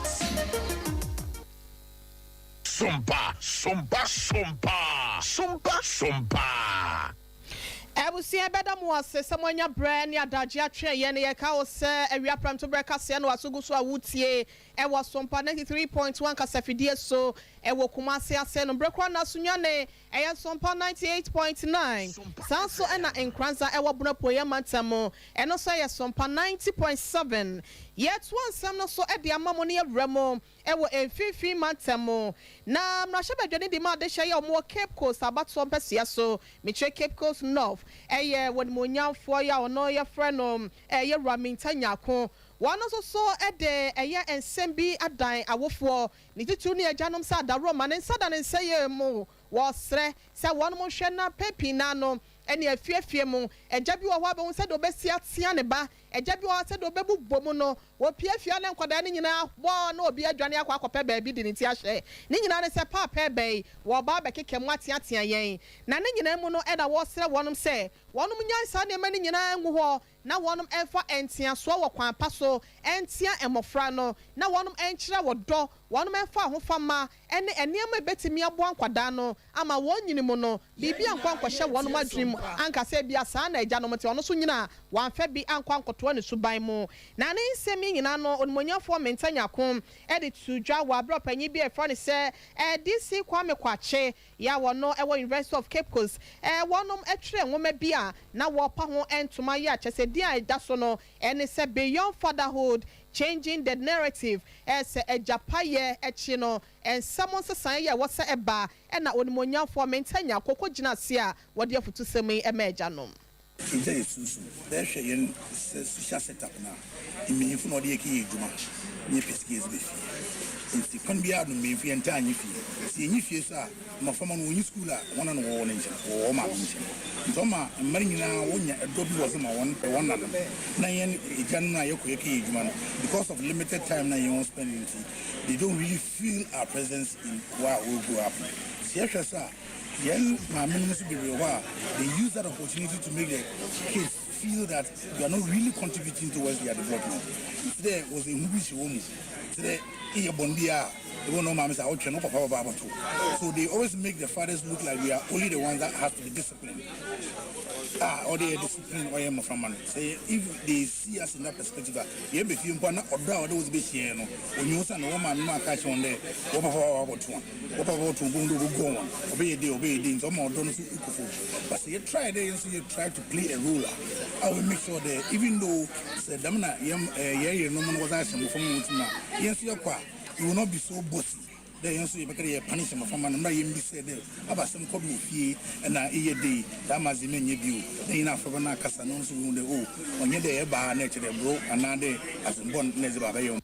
Sompa, sompa, sompa, sompa, sompa. Abusua yɛbɛda mo ase sɛ moanya berɛ ne adagyeɛ atwɛn yɛn. Yɛka wo sɛ awia prɛmto berɛ kaseɛ no aso gu so a wotie ɛwɔ Sompa 93.1 kasafidie so ɛwɔ Kumase ase no berɛ koraa na Sunyani ɛyɛ Sompa 98.9 saa nso ɛna Nkoranza ɛwɔ Bono Apueeɛ mantam mu ɛno nso ɛyɛ Sompa 90.7. Yɛtoa nsɛm no so de ama mo ne yɛwura mu Wɔ Mfinfin Mantam mu, na mmarahyɛbadwani de ma adehyɛ yi a wɔwɔ Cape Coast abatoɔ mpɛsoa so, mekyerɛ Cape Coast North, yɛ wɔnimuonyamfoɔ yi a ɔno yɛfrɛ no Yɛwura Minta Nyarko. Wɔn nso so de ɛyɛ nsɛm bi adan awofoɔ, ne titiriw ne agyanom sɛ adaworoma ne nsa da ne nsa yɛ mu. Wɔsrɛ sɛ wɔnom nhwɛ na pɛ pii no ano ne afie afie mu. Agya bi wɔ hɔ a bɛhu sɛdeɛ ɔbɛsi atea ne ba. Agya bi wɔ hɔ a sɛdeɛ ɔbɛbobɔ mu no, wɔpue fie a na nkwadaa no nyinaa bɔ na obi adwane akɔ akɔpɛ baabi de ne ti ahyɛ. Ne nyinaa ne sɛ paapa ɛbɛ yi, wɔreba abɛkeka mu ateatea yɛn. Na ne nyinaa mu no na wɔresrɛ wɔnom sɛ wɔnom nnyae saa nneɛma no nyinaa ngu hɔ na wɔnom mfa nteasoɔ wɔ kwan pa so ntea mmɔfra no na wɔnom nkyerɛ ɔdɔ, wɔnom mfa ahofama ne nneɛma a ɛbɛtumi aboa nkwadaa no ama wɔn nyini mu no, biribi ankɔ ankɔhyɛ wɔnom adwene mu anka sɛ ebia saa na agyanom te, ɔno nso nyini a wamfa bi ankɔ ankɔtoa ne suban mu. Na ne nsɛm yi nyinaa no, Onimuonyamfoɔ Mensah Nyarko de too dwa wɔ aberɛ a ɔpanyin bi a yɛfrɛ no sɛ DC Kwame Kwakye yi a ɔno wɔ University of Cape Coast wɔnom twerɛ nwoma bi a na wɔrepa ho ntoma yi a kyerɛ sɛ din a ɛda so no ne sɛ Beyond Fatherhood, Changing the Narrative, sɛ agyapayɛ akyi no nsɛm nsesaeɛ yi a ɛwɔ sɛ ɛba na Onimuonyamfoɔ Mensah Nyarko kɔgyina ase a wɔde afutusɛm yi ma agyanom. Egya yɛ sunsum. Sɛ ehwɛ hɛn social set up no a, mbanyimfo na wɔde yɛkɛyɛ edwuma na yɛpɛ sika yɛdze ba fie. Ntsi kwan biara do mbanyimfo yɛnntaa nnyi fie. Sɛ yennyi fie so a, mboframba no wonnyi skuul a hɔn na wɔwɔ hɔn nkyɛn, wɔwɔ hɔn maame nkyɛn. Ntsi ɔma mba no nyina wonya dɔ bi wɔdze ma hɔn hɔn nanom. Na hɛn egyanom no a yɛkɔ yɛkɛyɛ edwuma no, because of limited time na yɛnye hɔn spend no ntsi, they don't really feel our presence in while we grow up no. Sɛ yɛhwɛ so a, Yɛn maamenom nso bebree wɔ hɔ a, they use that opportunity to make the kids feel that you are not really contributing towards their development. Nti dɛ wɔdze ehu bi hyɛ wɔn mu, tse dɛ eyɛ bɔn bi a, ebohu na wo maame sɛ awotwe no, wo papa bɛba abɔto wo. So they always make the fathers look like we are only the ones that has to be disciplined. A ɔwɔ dɛ yɛ discipline ɔyɛ mboframba no. Sɛ if they see us in that perspective a, yɛba fie mpo a na ɔdɔ a ɔwɔ dɛ wɔdze behyia hɛn no, onnyi osiandɛ wɔn maame no aka akyerɛ hɔn dɛ wɔn papa bɛba abɔto hɔn. Wɔ papa bɔto obohu dɛ oboguan hɔn, ɔbɛyɛ dei ɔbɛyɛ dei ntsi ɔma ɔdɔ no so kɔ famu. But sɛ yɛ try dɛ hɛn so yɛ try to play a role a, a we make sure dɛ even though sɛ dɛm na hɛn hɛn yernom no wɔdze ahyɛ mboframba hɔn tsirmu a, hɛn so yɛkɔ a we will not be so bossy dɛ hɛn so yɛbɛka dɛ yɛ punish mboframba no mbrɛ yɛmmbisa dɛ aba asɛm kɔ do wɔ fie na eyɛ dei dɛm adze yi mennyɛ bio na enye n'afraba no akasa na ɔno so oehu dɛ oh ɔnnyɛ dɛ yɛba a na kyerɛ dɛ bro anaa dɛ adze bɔn na edze ba abɛyɛ.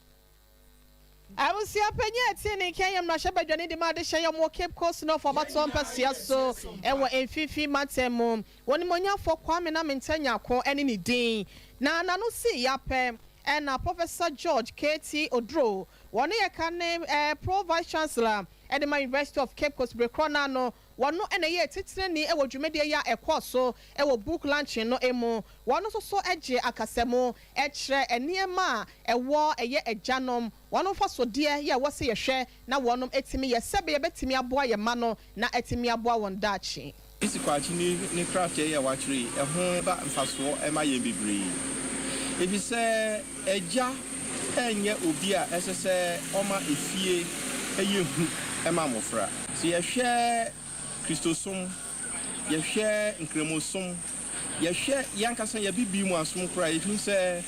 Abusua panyin a ɛte ne nka yɛ mmarahyɛbadwani de ma adehyɛ yɛ wɔ Cape Coast North abatoɔ mpasua so wɔ Mfinfin mantam mu. Onimuonyamfoɔ Kwame Namintah Nyarko ne ne din. Na n'ano sii ya pɛ na Professor George KT Oduro, wɔne yɛ ka ne Pro Vice Chancellor de ma University of Cape Coast bere korɔ no ano Wɔno na ɛyɛɛ titenani wɔ dwumadie yi a ɛkɔɔ so wɔ Book Luncheon no mu. Wɔn nso so gyee akasamu kyerɛɛ nneɛma a ɛwɔ ɛyɛ agyanom wɔn mfasodeɛ yɛ ɛwɔ sɛ yɛhwɛ na wɔnom tumi yɛ sɛbe yɛbɛtumi aboa yɛn mma no na atumi aboa wɔn daakye. Esi Kwakye ne ne krataa yi a wakyerɛ yi, ɛho ba mfasoɔ ma yɛn bebree. Efisɛ agya nyɛ obi a ɛsɛ sɛ ɔma efie yɛ hu ma mmofra. Sɛ yɛhwɛ Kristosom, yɛhwɛ Nkramosom, yɛhwɛ yɛn ankasa yɛn Abibiri mu asom koraa a, yɛhu sɛ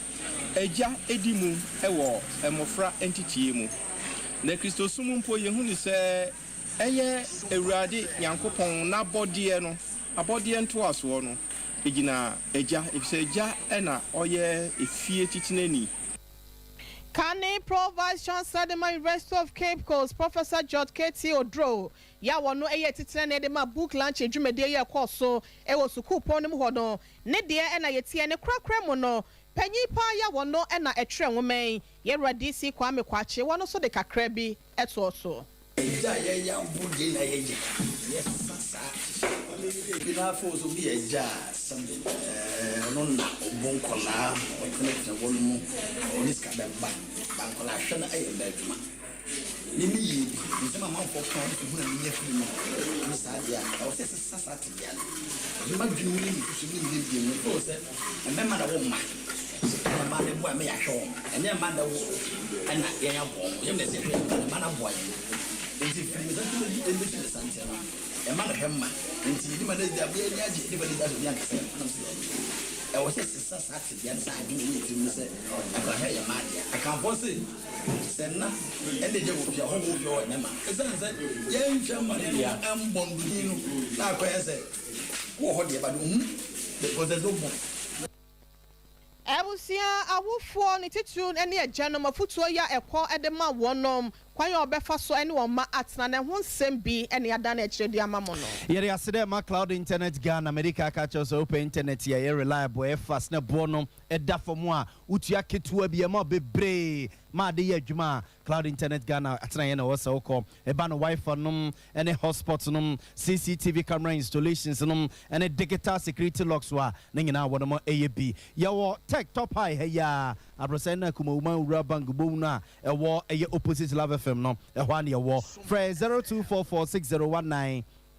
agya di mu wɔ mmofra ntetee mu. Na Kristosom mpo, yɛhu no sɛ ɛyɛ Awurade Nyankopɔn n'abɔdeɛ no, abɔdeɛ ntoasoɔ no. Egyina agya, efisɛ agya na ɔyɛ efie titenani. Kane Pro Vice Chancellor de ma University of Cape Coast, Professor George KT Oduro, yɛ a ɔno yɛ titenani de ma Book Launching dwumadie yi a ɛkɔɔ so wɔ sukuupɔn no mu hɔ no, ne deɛ na yɛtie. Ne korakora mu no, panyin paa yɛ a ɔno na ɛtwerɛ nwoma yi, Yɛwura DC Kwame Kwakye, ɔno nso de kakra bi toɔ so. Agya a yɛyɛ mpo deɛ na yɛyɛ yɛsesa saa Ebi na afei nso obi yɛ agya a sɛbe ɔno na ɔbɔ nkɔlaa ɔtenetene wɔn mu ɔde sika bɛba ba nkɔlaa hwɛ no ɛyɛ mma adwuma me me yie bi nsɛm amanfoɔ ka ɔde hu na menya firi mu ɛne saa deɛ a ɛwɔ sɛ ɛsesa saa tebea no ɛde ma dwene mu ne me susu ne me bie mu ɛfɛ sɛ Mmarima na wo mma, ɛna mmaa no boa ma yɛahwɛ wɔn. Ɛnyɛ mmaa na ɛwo ɛna yɛn aboa wɔn. Yɛn na ɛsɛ yɛhwɛ yɛn mma na mmaa no aboa yɛn. Nti firi me sante bɛdi ɛbɛsi me sante no, mma na hwɛ mma. Nti yɛdi ma no adi a, yɛn ani agye. Yɛdi ma no adi a, obi ankasa yɛn. Ɛna sɛ yɛn ɛwɔ sɛ sesa saa tebea no, saa adwene wɔ yɛn tirim no sɛ akwanhwɛ yɛ mmaa dea. Akanfoɔ se sɛ nna ɛna agya wɔ fie a, ɔhɔhoɔ fie hɔ ɛnyɛ mma. Ɛsiane sɛ yɛnhwɛ mma no mmɔ ndoni no na akɔyɛ sɛ Wɔ hɔ deɛ but ohun because there's no bond. Abusua, awofoɔ, ne titiriw ne agyanom afotuo yi a ɛkɔ de ma wɔnom, kwan a wɔbɛfa so ne wɔn mma atena no, ɛho nsɛm bi na yɛada no akyire de ama mo no. Yɛde aseda rema Cloud Internet Ghana. Madi kan aka akyerɛ wo sɛ wopɛ internet a ɛyɛ reliable, ɛyɛ fast na boɔ no da fam a, wotua ketewa bi, ɛma wo bebree ma ade yɛ adwuma a, Cloud Internet Ghana atenaeɛ na ɛwɔ sɛ wokɔ. Ɛba no Wi-Fi nom ne hotspot nom, CCTV camera installations nom ne digital security locks a, ne nyinaa wɔnom yɛ bi. Yɛwɔ Tech Top High ha yi ara, Abrɔsan no a Kumawuman Rural Bank bom no a ɛwɔ ɛyɛ opposite Love FM no, ɛhɔ ara na yɛwɔ. Frɛ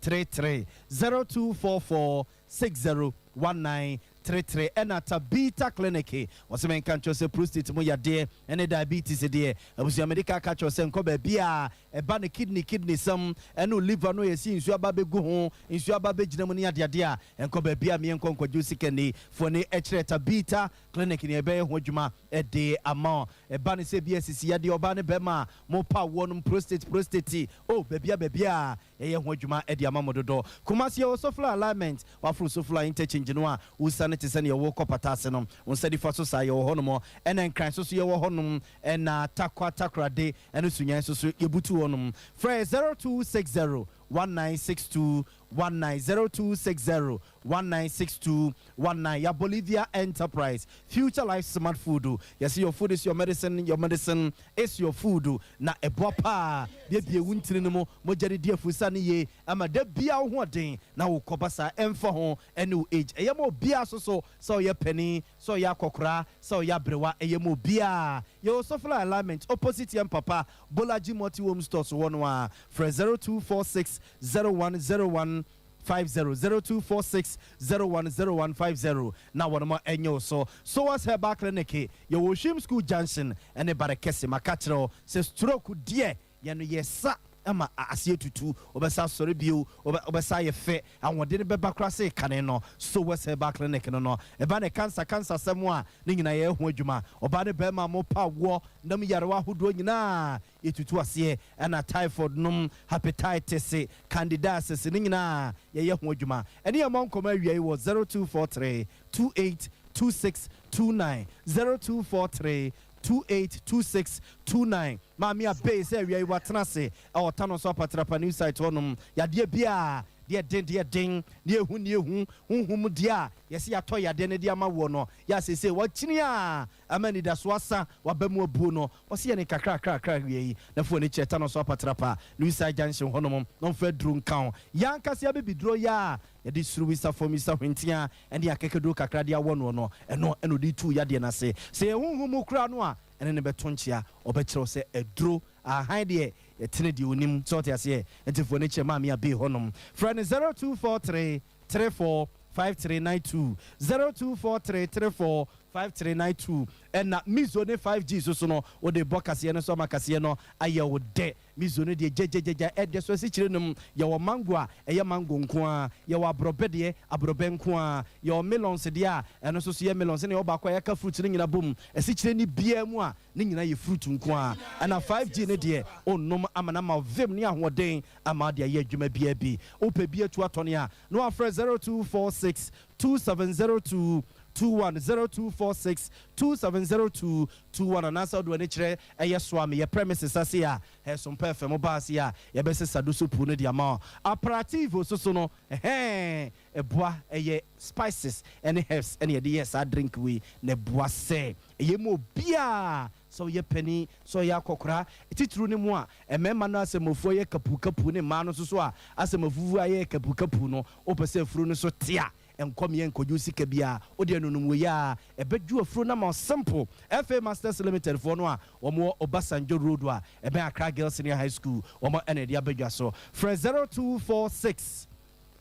0244601933, 0244 601933 ɛna Tabitha Clinic wɔse menka nkyerɛ wo sɛ prostate mu yadeɛ ɛne diabetes deɛ abusua mede ka ka kyerɛ wo sɛ nkɔ baabi a ɛba no kidney kidney sɛm ɛne wo liver no yɛsi nsuo aba bɛgu ho nsuo aba bɛgyina mu ne adeadeɛ a ɛnkɔ baabi a meɛnkɔ nkɔgye wo sika ni foɔ ɛkyerɛ Tabitha Clinic ne ɛbɛyɛ ho adwuma ɛde ama wo ɛba no sɛ bi asisi yadeɛ ɔbaa ne bɛma a mopa woɔ nom prostate prostate oh baabi a baabi a Yɛyɛ ho adwuma de ama mo dodo. Kumasi yɛwɔ Sofla alignment, waforo Sofla interchange no a wosiane te sɛ nea worekɔ pata ase no, wo nsa nifa so saa yɛwɔ hɔnom, ɛna Nkran nso so yɛwɔ hɔnom, ɛna Tarkwa Takorade ɛne Sunyani nso so yɛbutu hɔnom. Frɛ 0260 1962 19, 0260 196219 Ya Bolivia Enterprise Future Life Smart Food Yɛse your food is your medicine, your medicine is your food Na ɛboa paa biebie wo ntini no mu mogya no di afurusa no yie ɛma da biara wo ho ɔden na wo kɔ basaa ɛmfa ho ɛne wo age Ɛyɛ ma obiara so so sɛ ɔyɛ panin sɛ ɔyɛ akɔkoraa sɛ ɔyɛ aberewa ɛyɛ ma obiara Yɛwɔ Sofla Alignment opposite yɛn papa Bolaji Multi Home Stores hɔ no ara Frɛ 0246 0101 50 0246 0101 50 na wɔnom nyɛ wo so. Soas Herbal Clinic yɛwɔ Ohwim School Junction ne Barekɛse. Maka kyerɛ wo sɛ stroke deɛ yɛn no yɛsa ma aseɛ tutu, wobɛsa asɔre bio, wobɛsa ayɛ fɛ, ahoɔden no bɛba koraa se kane no. Soas Herbal Clinic no no ɛba ne cancer cancer asɛm a ne nyinaa yɛyɛ ho adwuma. Ɔbaa ne barima a mopa awoɔ nam nyarewa ahodoɔ nyinaa Yɛtutu aseɛ ɛna typhoid nom, hepatitis, candidiasis ne nyinaa yɛyɛ ho adwuma. Ɛne yɛn mmɔ nkɔmmɔ awia yi wɔ 0243 28 26 29, 0243 28 26 29. Maame Abey sɛ awia yi watena ase ɛwɔ Tano so Apatrapa new site hɔ nom. Yadeɛ biara, deɛ den deɛ den, deɛ ehu deɛ ehu, honhom deɛ a yɛse yɛatɔ yadeɛ no de ama woɔ no, yɛ a seesei wakyini a ama anidasoɔ asa waba mu abuo no, ɔse yɛ ne nkakrakrakra awia yi na fa w'ani kyerɛ Tano so Apatrapa, Louiside Junction hɔnom na ɔmfa aduro nka wo. Yɛn ankasa abibiduro yi a yɛde suruwisa, fɔmisa, hwentea ne akekaduro kakra de awɔ noɔ no, ɛno na ɔde tu yadeɛ no ase. Sɛ yɛ honhom mu koraa no a, ɛne no bɛto nkyea, ɔbɛkyerɛ wo sɛ aduro ahan deɛ yɛtene deɛ ɔnim. So wote aseɛ? Nti fa w'ani kyerɛ Maame Abey hɔnom. Frɛ no 0243 34 5392, 0243 34. 5392. Ɛna Mizo ne 5G so so no, wode bɔ kaseɛ no so ama kaseɛ no ayɛ wo dɛ. Mizo no deɛ gyagyagyagya ɛdɛ so asikyire nom. Yɛwɔ mango a ɛyɛ mango nko ara, yɛwɔ aborɔbɛ deɛ aborɔbɛ nko ara, yɛwɔ melons deɛ a ɛno nso so yɛ melons, ɛna yɛwɔ baako a yɛaka fruit no nyina bom asikyire ne biara mu a ne nyina yɛ fruit nko ara. Ɛna 5G no deɛ wonnom ama no ama wo vim ne ahoɔden ama wode ayɛ adwuma biara bi. Wopɛ bi atu atɔne a na wafrɛ 0246 2702 21, 0246 2702 21, anaasɛ wode w'ani kyerɛ ɛyɛ soa me yɛ premises ase a Hɛsompa FM ba ase a yɛbɛsesa do so puu no de ama wo. Aperativo so so no ɛhɛɛ ɛboa, ɛyɛ spices ɛne herbs ɛna yɛde yɛ saa drink wei na ɛboa sɛ ɛyɛ mu obiara, sɛ ɔyɛ panin, sɛ ɔyɛ akɔkora, titiriw ne mu a mmarima no asɛmɔfuo yɛ kapukapu ne mmaa no nso so a asɛmɔfuo ayɛ kapukapu no, wopɛ sɛ afuro no so te a, nkɔmeɛ nkɔgye wo sika biara, wode anonom wei a ɛbɛdwo afuro no ama wo simple. FA Masters Limited foɔ no a wɔn wɔ Obasanjo Road a ɛbɛn Accra Girls Senior High School, wɔn ɛna ɛde abɛdwa so. Frɛ 0246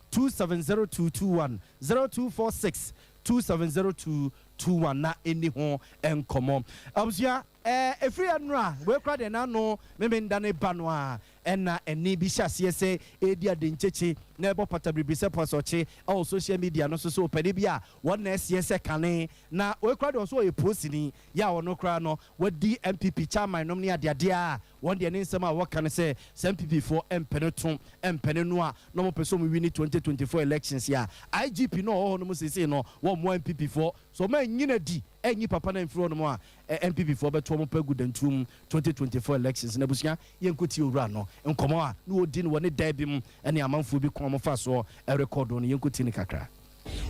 270221, 0246 270221 na ɛni ho nkɔmmɔ. Abusua, ɛfiri ɛnora wei kora deɛ n'ano memenda ne ba no a ɛna ɛne bi hyɛ aseɛ sɛ ɛredi ade nkyekye na ɛbɔ pata biribi sɛ pɔsɔkye ɛwɔ social media no so sɛ ɔpani bi a wɔn na ɛseɛ sɛ kane na wei kora deɛ ɔso ɔyɛ posini yɛ a ɔno koraa no wadi NPP chairman nom ne adeadeɛ a wɔn deɛ ne nsɛm a wɔka no sɛ sɛ NPP foɔ mpɛne to mpɛne no a na wɔpɛ sɛ wɔn win 2024 elections a IGP no ɔwɔ hɔ nom seesei no wɔn mmoa NPP foɔ so wɔn anyina di ɛnyi papa no mfiri hɔ nom a NPP foɔ bɛto wɔn pɛ gu dantuom 2024 elections. Na abusua, yɛnkɔtie owura no nkɔmmɔ a na wɔdi no wɔ ne dan bi mu ɛne amanfoɔ bi kɔn mo fa soɔ ɛrekɔdo no. Yɛnkɔtie no kakra.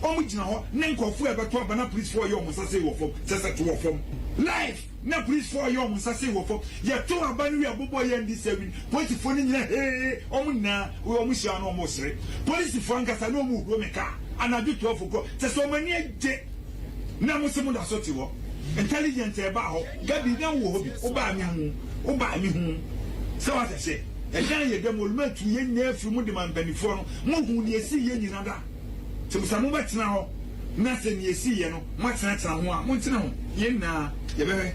Wɔn gyina hɔ ne nkurɔfoɔ a ɛbɛto aba na polisifoɔ yɛ wɔn nsa sei wɔ fam kyɛ sɛ to wɔ fam live na polisifoɔ yɛ wɔn nsa sei wɔ fam. Yɛto aba no wie abobɔ yɛn de sɛ win, polisifoɔ no nyina hee, wɔn nyinaa wɔn hyia no wɔn sere. Polisifoɔ ankasa ne wɔn huro me kaa anadwo 12 o'clock kyɛ sɛ wɔn ani agye na mo sɛ mo da so te hɔ. Intelligent ɛbaa hɔ Gabi na wɔ hɔ bi wobaa me hu, wobaa me hu sɛ wate sɛ ɛdan yɛ dɛm oluma tu yɛn nyinaa firi mu de ma mpanimfoɔ no. Mo hu deɛ esi yɛ nyina da sɛ sɛ mobɛtena hɔ na sɛ nea esi yɛ no moatenatena ho a, montena ho. Yɛn nyinaa yɛbɛhwɛ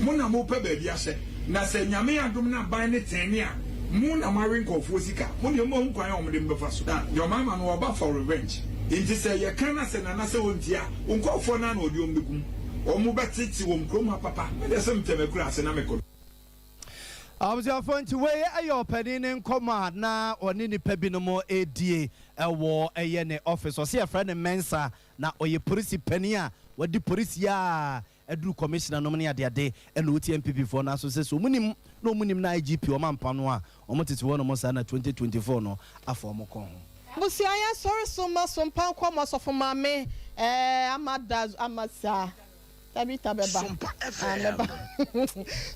mo na mopɛ baabi ahyɛ na sɛ Nyame adom na aban ne tɛne a, mo na moawe nkɔɔfoɔ sika. Mo deɛ moahu kwan a wɔde mo bɛfa so na deɛ ɔmaama no ɔba for revenge. Nti sɛ yɛka na sɛ Nana sɛ ɔntie a, wo nkɔɔfoɔ no ara na ɔde wɔn bɛgu mu. Wɔn bɛtete wɔn kurom ha papa. Medeɛ sɛ metɛ m'akura ase na mekɔ. Abusuafoɔ, nti wei ɛyɛ ɔpanin ne nkɔmɔ a na ɔne nipa binom ɛredie ɛwɔ ɛyɛ ne office. Ɔsɛ yɛfrɛ no Mensa na ɔyɛ polisi panin a wadi polisi a aduru commissioner nom ne adeade, ɛna ɔti NPP foɔ no aso sɛ sɛ ɔmu nim na ɔmu nim na IGP ɔma mpa no a ɔmo tete hɔ nom saa na 2024 no afa ɔmo kɔn ho. Abusua, yɛ sɔre so ma so mpa nkɔmɔ. Sɔfo maame ama da ama saa Tabita bɛba mɛba.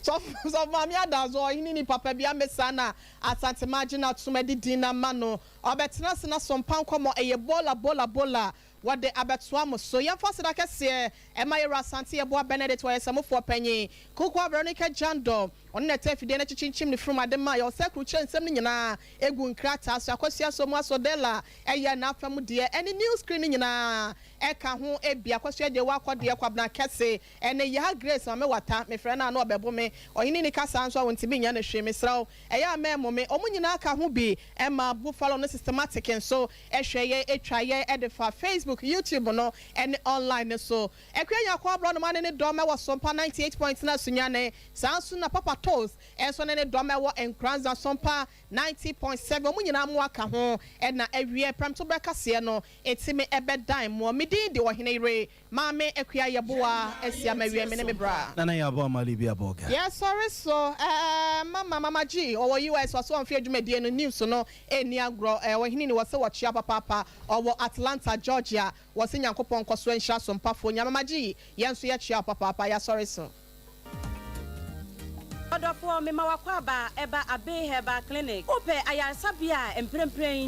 Sɔfo maame ada so ɔhene ni papa bi amesa na Asantema agye na atom de din na ma no ɔbɛtena ase na so mpa nkɔmɔ ɛyɛ bola bola bola wɔde abɛtoa mo so. Yɛmfa seda kɛseɛ ɛma yɛwura Asante Yɛboa Benedict, wɔyɛ sɛmofoɔ panyin Koko Veronica Jando, ɔno na ɛtɛ afidie no kyekyinkyim ne firim ade ma yɛ ɔsɛ kurukyerɛ nsɛm no nyinaa egu nkrataa so. Akɔsua so mu asɔdela ɛyɛ n'afam deɛ ɛne new screen no nyinaa ɛka ho ebi. Akɔsua deɛ wakɔ deɛ Kwabena kɛse ɛne Yaha Grace Maame Wata mefrɛ no a na ɔbɛbo me ɔhene ni kasa nso a wɔntumi nyɛ no hwee. Mesrɛ wo ɛyɛ amɛn me ɔmo nyinaa ka ho bi ɛma Buffalo no systematic nso ɛhwɛ yɛ atwa yɛ ɛde fa Facebook, YouTube no ɛne online no so. Akua Nyakɔ Aborɔnoma ne ne dɔm ɛwɔ Sompa 98.9 Sunyane. Saa nso na Papa Toast ɛnso ne ne dɔm ɛwɔ Nkranza Sompa 90.7. Ɔmo nyinaa mo aka ho ɛna awie prɛmto brɛ kaseɛ no ɛtumi ɛbɛdan mo. Medin de Ɔhene Yere Maame Akua Yɛboa asia ma awie me ne me bra. Nana yɛ abɔ amali bi abɔ ga. Yɛsɔre so mama G ɔwɔ US, ɔso ɔmfe adwumadie no news no ɛni agorɔ. Ɔhene ni wɔ sɛ wɔkyea papaapa. Ɔwɔ Atlanta, Georgia. Wɔ sɛ Nyankopɔn nkɔ so nhyira so mpafoɔ nya. Mama G, yɛn nso yɛkyea papaapa. Yɛasɔre so. Ɔdɔfoɔ, mema wakɔ aba ɛba Abe Herbal Clinic. Wopɛ ayaresabea a mprempren